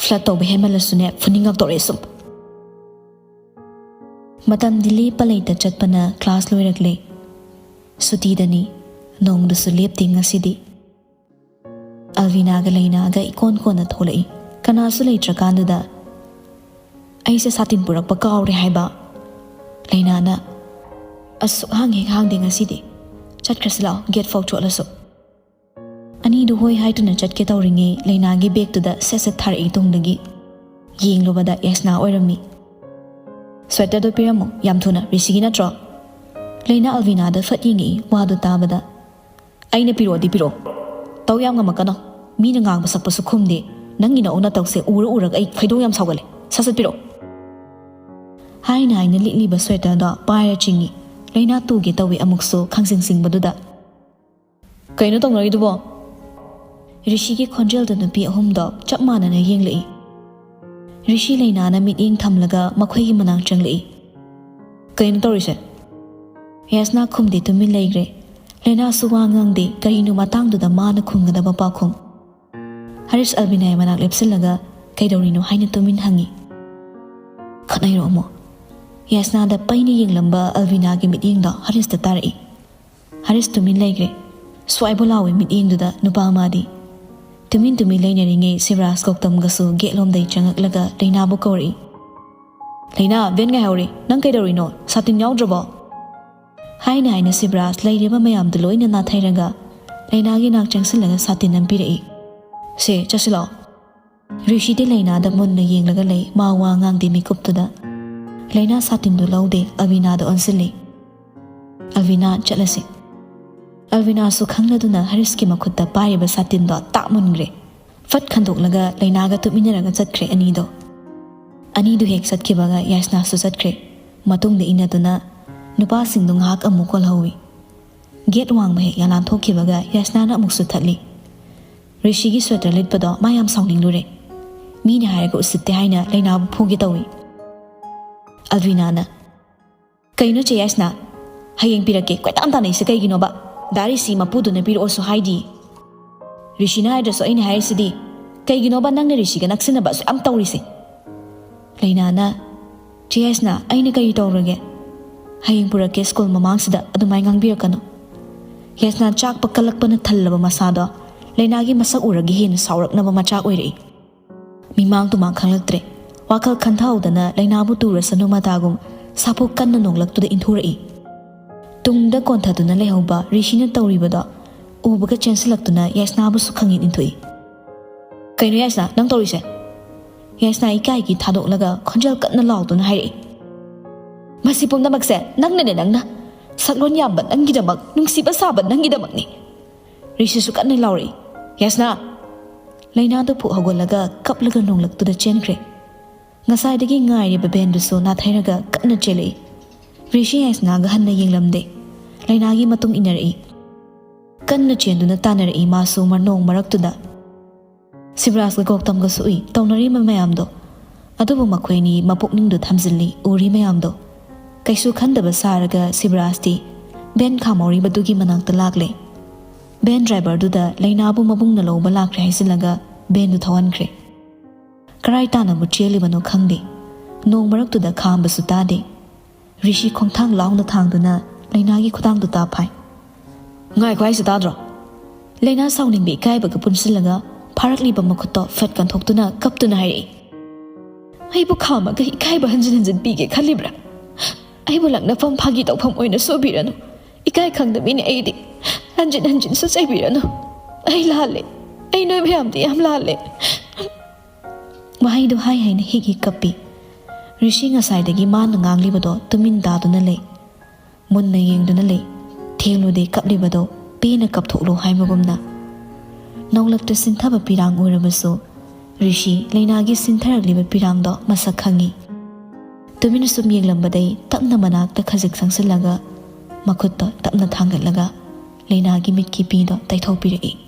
ꯐ꯭ꯂꯠ ꯇꯧꯕ ꯍꯦꯟꯃꯜꯂꯁꯨꯅꯦ, ꯐꯨꯅꯤꯡꯉꯛꯇꯧꯔꯦ ꯁꯨꯝ꯫ ꯃꯇꯝꯗꯤ ꯂꯦꯞꯄ ꯂꯩꯇ ꯆꯠꯄꯅ ꯀ꯭ꯂꯥꯁ ꯂꯣꯏꯔꯛꯂꯦ꯫ ꯁꯨꯇꯤꯗꯅꯤ, ꯅꯣꯡꯗꯨꯁꯨ ꯂꯦꯞꯇꯦ ꯉꯁꯤꯗꯤ꯫ ꯑꯜꯕꯤꯅꯥꯒ ꯂꯩꯅꯥꯒ ꯏꯀꯣꯟ ꯀꯣꯟꯅ ꯊꯣꯛꯂꯛꯏ꯫ ꯀꯅꯥꯁꯨ ꯂꯩꯇ꯭ꯔꯀꯥꯟꯗꯨꯗ, "ꯑꯩꯁꯦ ꯁꯥꯇꯤꯟ ꯄꯨꯔꯛꯄ ꯀꯥꯎꯔꯦ ꯍꯥꯏꯕ꯫" ꯂꯩꯅꯥꯅ, "ꯑꯁꯨꯛ ꯍꯥꯡ ꯍꯦꯛ ꯍꯥꯡꯗꯦ ꯉꯁꯤꯗꯤ꯫ ꯆꯠꯈ꯭ꯔꯁꯤ ꯂꯥꯛꯑꯣ, ꯒꯦꯠ ꯐꯥꯎ ꯆꯣꯠꯂꯁꯨ꯫" ꯑꯅꯤꯗꯨ ꯍꯣꯏ ꯍꯥꯏꯗꯨꯅ ꯆꯠꯀꯦ ꯇꯧꯔꯤꯉꯩ ꯂꯩꯅꯥꯒꯤ ꯕꯦꯒꯇꯨꯗ ꯁꯠ ꯁꯠ ꯊꯥꯔꯛꯏ ꯇꯨꯡꯗꯒꯤ꯫ ꯌꯦꯡꯂꯨꯕꯗ ꯌꯥꯏꯁꯅꯥ ꯑꯣꯏꯔꯝꯃꯤ꯫ "ꯁ꯭ꯋꯦꯇꯔꯗꯣ ꯄꯤꯔꯝꯃꯣ, ꯌꯥꯝ ꯊꯨꯅ, ꯔꯤꯁꯤꯒꯤ ꯅꯠꯇ꯭ꯔꯣ?" ꯂꯩꯅꯥ ꯑꯜꯕꯤꯅꯥꯗ ꯐꯠ ꯌꯦꯡꯉꯛꯏ, ꯋꯥꯗꯨ ꯇꯥꯕꯗ꯫ "ꯑꯩꯅ ꯄꯤꯔꯛꯑꯣꯗꯤ ꯄꯤꯔꯛꯑꯣ꯫ ꯇꯧ ꯌꯥꯝ ꯉꯝꯃꯛꯀꯅꯣ꯫ ꯃꯤꯅ ꯉꯥꯡꯕ ꯁꯛꯄꯁꯨ ꯈꯨꯝꯗꯦ꯫ ꯅꯪꯒꯤ ꯅꯑꯣꯡ ꯅꯇꯧꯁꯦ ꯎꯔ ꯎꯔꯒ ꯑꯩ ꯈꯣꯏꯗꯧ ꯌꯥꯝ ꯁꯥꯎꯒꯠꯂꯦ꯫ ꯁꯠ ꯁꯠ ꯄꯤꯔꯛꯑꯣ꯫" ꯍꯥꯏꯅ ꯍꯥꯏꯅ ꯂꯤꯠꯂꯤꯕ ꯁ꯭ꯋꯦꯇꯔꯗꯣ ꯄꯥꯏꯔ ꯆꯤꯡꯉꯤ꯫ ꯂꯩꯅꯥ ꯇꯨꯒꯦ ꯇꯧꯏ ꯑꯃꯨꯛꯁꯨ ꯈꯪꯁꯤꯡ ꯁꯤꯡꯕꯗꯨꯗ꯫ "ꯀꯩꯅꯣ ꯇꯧꯅꯔꯤꯗꯨꯕꯣ?" ꯔꯤꯁꯤꯒꯤ ꯈꯣꯟꯖꯦꯜꯗ ꯅꯨꯄꯤ ꯑꯍꯨꯝꯗꯣ ꯆꯞ ꯃꯥꯟꯅꯅ ꯌꯦꯡꯂꯛꯏ꯫ ꯔꯤꯁꯤ ꯂꯩꯅꯥꯅ ꯃꯤꯠꯌꯦꯡ ꯊꯝꯂꯒ ꯃꯈꯣꯏꯒꯤ ꯃꯅꯥꯛ ꯆꯪꯂꯛꯏ꯫ "ꯀꯩꯅꯣ ꯇꯧꯔꯤꯁꯦ?" ꯌꯥꯏꯁꯅꯥ ꯈꯨꯝꯗꯦ, ꯇꯨꯃꯤꯟ ꯂꯩꯈ꯭ꯔꯦ꯫ ꯂꯩꯅꯥꯁꯨ ꯋꯥ ꯉꯥꯡꯗꯦ, ꯀꯔꯤꯅꯣ ꯃꯇꯥꯡꯗꯨꯗ ꯃꯥꯅ ꯈꯨꯝꯒꯗꯕ ꯄꯥꯎꯈꯨꯝ꯫ ꯍꯔꯤꯁ ꯑꯜꯕꯤꯅꯥꯒꯤ ꯃꯅꯥꯛ ꯂꯦꯞꯁꯤꯜꯂꯒ, "ꯀꯩꯗꯧꯔꯤꯅꯣ?" ꯍꯥꯏꯅ ꯇꯨꯃꯤꯟ ꯍꯪꯉꯤ꯫ "ꯈꯠꯅꯩꯔꯣ ꯑꯃꯨꯛ?" ꯌꯥꯏꯁꯅꯥꯗ ꯄꯩꯅ ꯌꯦꯡꯂꯝꯕ ꯑꯜꯕꯤꯅꯥꯒꯤ ꯃꯤꯠꯌꯦꯡꯗꯣ ꯍꯔꯤꯁꯇ ꯇꯥꯔꯛꯏ꯫ ꯍꯔꯤꯁ ꯇꯨꯃꯤꯟ ꯂꯩꯈ꯭ꯔꯦ꯫ ꯁ꯭ꯋꯥꯏꯕ ꯂꯥꯎꯋꯤ ꯃꯤꯠꯌꯦꯡꯗꯨꯗ ꯅꯨꯄꯥ ꯑꯃꯗꯤ꯫ ꯇꯨꯃꯤꯟ ꯇꯨꯃꯤꯟ ꯂꯩꯅꯔꯤꯉꯩ ꯁꯤꯕꯔꯥꯖ ꯒꯧꯇꯝꯒꯁꯨ ꯒꯦꯠꯂꯣꯝꯗꯩ ꯆꯪꯉꯛꯂꯒ ꯂꯩꯅꯥꯕꯨ ꯀꯧꯔꯛꯏ꯫ "ꯂꯩꯅꯥ, ꯚꯦꯟ ꯉꯥꯏꯍꯧꯔꯤ, ꯅꯪ ꯀꯩꯗꯧꯔꯤꯅꯣ? ꯁꯥꯇꯤꯟ ꯌꯥꯎꯗ꯭ꯔꯕꯣ?" ꯍꯥꯏꯅ ꯍꯥꯏꯅ ꯁꯤꯕꯔꯥꯖ ꯂꯩꯔꯤꯕ ꯃꯌꯥꯝꯗꯨ ꯂꯣꯏꯅ ꯅꯥꯊꯩꯔꯒ ꯂꯩꯅꯥꯒꯤ ꯅꯥꯛ ꯆꯪꯁꯤꯜꯂꯒ ꯁꯥꯇꯤꯟ ꯑꯃ ꯄꯤꯔꯛꯏ꯫ "ꯁꯦ, ꯆꯠꯁꯤꯜꯂꯛꯑꯣ꯫" ꯔꯤꯁꯤꯗꯤ ꯂꯩꯅꯥꯗ ꯃꯨꯟꯅ ꯌꯦꯡꯂꯒ ꯂꯩ, ꯃꯥ ꯋꯥ ꯉꯥꯡꯗꯦ ꯃꯤꯀꯨꯞꯇꯨꯗ꯫ ꯂꯩꯅꯥ ꯁꯥꯇꯤꯟꯗꯨ ꯂꯧꯗꯦ, ꯑꯜꯕꯤꯅꯥꯗ ꯑꯣꯟꯁꯤꯜꯂꯤ꯫ "ꯑꯜꯕꯤꯅꯥ, ꯆꯠꯂꯁꯤ꯫" ꯑꯜꯕꯤꯅꯥꯁꯨ ꯈꯪꯂꯗꯨꯅ ꯍꯔꯤꯁꯀꯤ ꯃꯈꯨꯠꯇ ꯄꯥꯏꯔꯤꯕ ꯁꯥꯇꯤꯟꯗꯣ ꯇꯥꯛ ꯃꯨꯟꯈ꯭ꯔꯦ꯫ ꯐꯠ ꯈꯟꯗꯣꯛꯂꯒ ꯂꯩꯅꯥꯒ ꯇꯨꯃꯤꯟꯅꯔꯒ ꯆꯠꯈ꯭ꯔꯦ ꯑꯅꯤꯗꯣ꯫ ꯑꯅꯤꯗꯨ ꯍꯦꯛ ꯆꯠꯈꯤꯕꯒ ꯌꯥꯏꯁꯅꯥꯁꯨ ꯆꯠꯈ꯭ꯔꯦ꯫ ꯃꯇꯨꯡꯗ ꯏꯟꯅꯗꯨꯅ ꯅꯨꯄꯥꯁꯤꯡꯗꯨ ꯉꯥꯏꯍꯥꯛ ꯑꯃꯨꯛ ꯀꯣꯜꯍꯧꯏ꯫ ꯒꯦꯠ ꯋꯥꯡꯃ ꯍꯦꯛ ꯌꯥꯂꯥꯟ ꯊꯣꯛꯈꯤꯕꯒ ꯌꯥꯏꯁꯅꯥꯅ ꯑꯃꯨꯛꯁꯨ ꯊꯠꯂꯤ꯫ ꯔꯤꯁꯤꯒꯤ ꯁ꯭ꯋꯦꯇꯔ ꯂꯤꯠꯄꯗꯣ ꯃꯥ ꯌꯥꯝ ꯁꯥꯎꯅꯤꯡꯂꯨꯔꯦ꯫ ꯃꯤꯅ ꯍꯥꯏꯔꯒ ꯎꯁꯤꯠꯇꯦ ꯍꯥꯏꯅ ꯂꯩꯅꯥꯕꯨ ꯐꯨꯒꯦ ꯇꯧꯏ꯫ ꯑꯜꯕꯤꯅꯥꯅ, "ꯀꯩꯅꯣ ꯆꯦ ꯌꯥꯏꯁꯅꯥ? ꯍꯌꯦꯡ ꯄꯤꯔꯛꯀꯦ꯫ ꯀꯣꯏꯇꯥꯟ ꯇꯥꯟꯅꯩꯁꯦ ꯀꯩꯒꯤꯅꯣꯕ? ꯗꯥ ꯔꯤꯁꯤ ꯃꯄꯨꯗꯨꯅ ꯄꯤꯔꯛꯑꯣꯁꯨ ꯍꯥꯏꯗꯤ꯫ ꯔꯤꯁꯤꯅ ꯍꯥꯏꯗ꯭ꯔꯁꯨ ꯑꯩꯅ ꯍꯥꯏꯔꯤꯁꯤꯗꯤ꯫ ꯀꯩꯒꯤꯅꯣꯕ ꯅꯪꯅ ꯔꯤꯁꯤꯒ ꯅꯛꯁꯤꯟꯅꯕ ꯑꯁꯨꯛ ꯌꯥꯝ ꯇꯧꯔꯤꯁꯦ?" ꯂꯩꯅꯥꯅ, "ꯆꯦ ꯌꯥꯏꯁꯅꯥ, ꯑꯩꯅ ꯀꯔꯤ ꯇꯧꯔꯒꯦ? ꯍꯌꯦꯡ ꯄꯨꯔꯛꯀꯦ ꯁ꯭ꯀꯨꯜ ꯃꯃꯥꯡꯁꯤꯗ, ꯑꯗꯨꯃꯥꯏꯅ ꯉꯥꯡꯕꯤꯔꯛꯀꯅꯨ"꯫ ꯌꯥꯏꯁꯅꯥ ꯆꯥꯛꯄ ꯀꯜꯂꯛꯄꯅ ꯊꯜꯂꯕ ꯃꯁꯥꯗꯣ ꯂꯩꯅꯥꯒꯤ ꯃꯁꯛ ꯎꯔꯒ ꯍꯦꯟꯅ ꯁꯥꯎꯔꯛꯅꯕ ꯃꯆꯥꯛ ꯑꯣꯏꯔꯛꯏ꯫ ꯃꯤꯃꯥꯡ ꯇꯨꯃꯥꯡ ꯈꯪꯂꯛꯇ꯭ꯔꯦ꯫ ꯋꯥꯈꯜ ꯈꯟꯊꯍꯧꯗꯅ ꯂꯩꯅꯥꯕꯨ ꯇꯨꯔꯁꯅꯨ ꯃꯇꯥꯒꯨꯝ ꯁꯥꯐꯨ ꯀꯟꯅ ꯅꯣꯡꯂꯛꯇꯨꯗ ꯏꯟꯊꯣꯔꯛꯏ꯫ ꯇꯨꯡꯗ ꯀꯣꯟꯊꯗꯨꯅ ꯂꯩꯍꯧꯕ ꯔꯤꯁꯤꯅ ꯇꯧꯔꯤꯕꯗꯣ ꯎꯕꯒ ꯆꯦꯟꯁꯤꯜꯂꯛꯇꯨꯅ ꯌꯥꯏꯁꯅꯥꯕꯨꯁꯨ ꯈꯪꯏꯟ ꯏꯟꯊꯣꯛꯏ꯫ "ꯀꯩꯅꯣ ꯌꯥꯏꯁꯅꯥ, ꯅꯪ ꯇꯧꯔꯤꯁꯦ?" ꯌꯥꯏꯁꯅꯥ ꯏꯀꯥꯏꯒꯤ ꯊꯥꯗꯣꯛꯂꯒ ꯈꯣꯟꯖꯦꯜ ꯀꯟꯅ ꯂꯥꯎꯗꯨꯅ ꯍꯥꯏꯔꯛꯏ꯫ "ꯃꯁꯤ ꯄꯨꯝꯅꯃꯛꯁꯦ ꯅꯪꯅꯅꯦ, ꯅꯪꯅ꯫ ꯁꯛꯂꯣꯟ ꯌꯥꯝꯕ ꯅꯪꯒꯤꯗꯃꯛ, ꯅꯨꯡꯁꯤꯕ ꯁꯥꯕ ꯅꯪꯒꯤꯗꯃꯛꯅꯤ"꯫ ꯔꯤꯁꯤꯁꯨ ꯀꯟꯅ ꯂꯥꯎꯔꯛꯏ꯫ "ꯌꯥꯏꯁꯅꯥ!" ꯂꯩꯅꯥꯗꯨ ꯐꯨꯛ ꯍꯧꯒꯠꯂꯒ ꯀꯞꯂꯒ ꯅꯣꯡꯂꯛꯇꯨꯗ ꯆꯦꯟꯈ꯭ꯔꯦ꯫ ꯉꯁꯥꯏꯗꯒꯤ ꯉꯥꯏꯔꯤꯕ ꯕꯦꯟꯗꯨꯁꯨ ꯅꯥꯊꯩꯔꯒ ꯀꯟꯅ ꯆꯦꯜꯂꯛꯏ꯫ ꯔꯤꯁꯤ ꯌꯥꯏꯁꯅꯥꯒ ꯍꯟꯅ ꯌꯦꯡꯂꯝꯗꯦ꯫ ꯂꯩꯅꯥꯒꯤ ꯃꯇꯨꯡ ꯏꯟꯅꯔꯛꯏ꯫ ꯀꯟꯅ ꯆꯦꯟꯗꯨꯅ ꯇꯥꯟꯅꯔꯛꯏ ꯃꯥꯁꯨ ꯃꯔꯅꯣꯡ ꯃꯔꯛꯇꯨꯗ꯫ ꯁꯤꯕꯔꯥꯖꯀ ꯒꯧꯇꯝꯒꯁꯨ ꯎꯏ ꯇꯧꯅꯔꯤꯕ ꯃꯌꯥꯝꯗꯣ꯫ ꯑꯗꯨꯕꯨ ꯃꯈꯣꯏ ꯑꯅꯤ ꯃꯄꯨꯛꯅꯤꯡꯗꯨ ꯊꯝꯖꯤꯜꯂꯤ ꯎꯔꯤ ꯃꯌꯥꯝꯗꯣ꯫ ꯀꯩꯁꯨ ꯈꯟꯗꯕ ꯁꯥꯔꯒ ꯁꯤꯕꯔꯥꯖꯇꯤ ꯕꯦꯟ ꯈꯥꯝꯍꯧꯔꯤꯕꯗꯨꯒꯤ ꯃꯅꯥꯛꯇ ꯂꯥꯛꯂꯦ꯫ ꯕꯦꯟ ꯗ꯭ꯔꯥꯏꯚꯔꯗꯨꯗ ꯂꯩꯅꯥꯕꯨ ꯃꯕꯨꯡꯅ ꯂꯧꯕ ꯂꯥꯛꯈ꯭ꯔꯦ ꯍꯥꯏꯖꯤꯜꯂꯒ ꯕꯦꯟꯗꯨ ꯊꯧꯍꯟꯈ꯭ꯔꯦ꯫ ꯀꯔꯥꯏ ꯇꯥꯟꯅꯕꯨ ꯆꯦꯜꯂꯤꯕꯅꯣ ꯈꯪꯗꯦ꯫ ꯅꯣꯡ ꯃꯔꯛꯇꯨꯗ ꯈꯥꯝꯕꯁꯨ ꯇꯥꯗꯦ꯫ ꯔꯤꯁꯤ ꯈꯣꯡꯊꯥꯡ ꯂꯥꯎꯅ ꯊꯥꯡꯗꯨꯅ ꯂꯩꯅꯥꯒꯤ ꯈꯨꯗꯥꯡꯗꯨ ꯇꯥꯞ ꯐꯥꯏ꯫ "ꯉꯥꯏꯈꯣ ꯍꯥꯏꯁꯦ ꯇꯥꯗ꯭ꯔꯣ?" ꯂꯩꯅꯥ ꯁꯥꯎꯅꯤꯡꯕ ꯏꯀꯥꯏꯕꯒ ꯄꯨꯟꯁꯤꯜꯂꯒ ꯐꯥꯔꯛꯂꯤꯕ ꯃꯈꯨꯠꯇꯣ ꯐꯠ ꯀꯟꯊꯣꯛꯇꯨꯅ ꯀꯞꯇꯨꯅ ꯍꯥꯏꯔꯛꯏ꯫ "ꯑꯩꯕꯨ ꯈꯥꯝꯃꯒ ꯏꯀꯥꯏꯕ ꯍꯟꯖꯤꯟ ꯍꯟꯖꯤꯟ ꯄꯤꯒꯦ ꯈꯜꯂꯤꯕ꯭ꯔꯥ? ꯑꯩꯕꯨ ꯂꯛꯅꯐꯝ ꯐꯥꯒꯤ ꯇꯧꯐꯝ ꯑꯣꯏꯅ ꯁꯣꯏꯕꯤꯔꯅꯨ꯫ ꯏꯀꯥꯏ ꯈꯪꯗꯕꯤꯅꯤ ꯑꯩꯗꯤ꯫ ꯍꯟꯖꯤꯟ ꯍꯟꯖꯤꯟꯁꯨ ꯆꯩꯕꯤꯔꯅꯨ꯫ ꯑꯩ ꯂꯥꯜꯂꯦ꯫ ꯑꯩ ꯅꯣꯏ ꯃꯌꯥꯝꯗꯤ ꯌꯥꯝ ꯂꯥꯜꯂꯦ"꯫ ꯋꯥꯍꯩꯗꯣ ꯍꯥꯏ ꯍꯥꯏꯅ ꯍꯤꯛ ꯍꯤꯛ ꯀꯞꯄꯤ꯫ ꯔꯤꯁꯤ ꯉꯁꯥꯏꯗꯒꯤ ꯃꯥꯅ ꯉꯥꯡꯂꯤꯕꯗꯣ ꯇꯨꯃꯤꯟ ꯇꯥꯗꯨꯅ ꯂꯩ꯫ ꯃꯨꯟꯅ ꯌꯦꯡꯗꯨꯅ ꯂꯩ꯫ ꯊꯦꯡꯂꯨꯗꯦ ꯀꯞꯂꯤꯕꯗꯣ, ꯄꯦꯟꯅ ꯀꯞꯊꯣꯛꯂꯣ ꯍꯥꯏꯕꯒꯨꯝꯅ꯫ ꯅꯣꯡꯂꯛꯇ ꯁꯤꯟꯊꯕ ꯄꯤꯔꯥꯡ ꯑꯣꯏꯔꯕꯁꯨ ꯔꯤꯁꯤ ꯂꯩꯅꯥꯒꯤ ꯁꯤꯟꯊꯔꯛꯂꯤꯕ ꯄꯤꯔꯥꯡꯗꯣ ꯃꯁꯛ ꯈꯪꯏ꯫ ꯇꯨꯃꯤꯟꯅ ꯁꯨꯝ ꯌꯦꯡꯂꯝꯕꯗꯩ ꯇꯞꯅ ꯃꯅꯥꯛꯇ ꯈꯖꯤꯛ ꯆꯪꯁꯤꯜꯂꯒ ꯃꯈꯨꯠꯇꯣ ꯇꯞꯅ ꯊꯥꯡꯒꯠꯂꯒ ꯂꯩꯅꯥꯒꯤ ꯃꯤꯠꯀꯤ ꯄꯤꯗꯣ ꯇꯩꯊꯣꯛꯄꯤꯔꯛꯏ꯫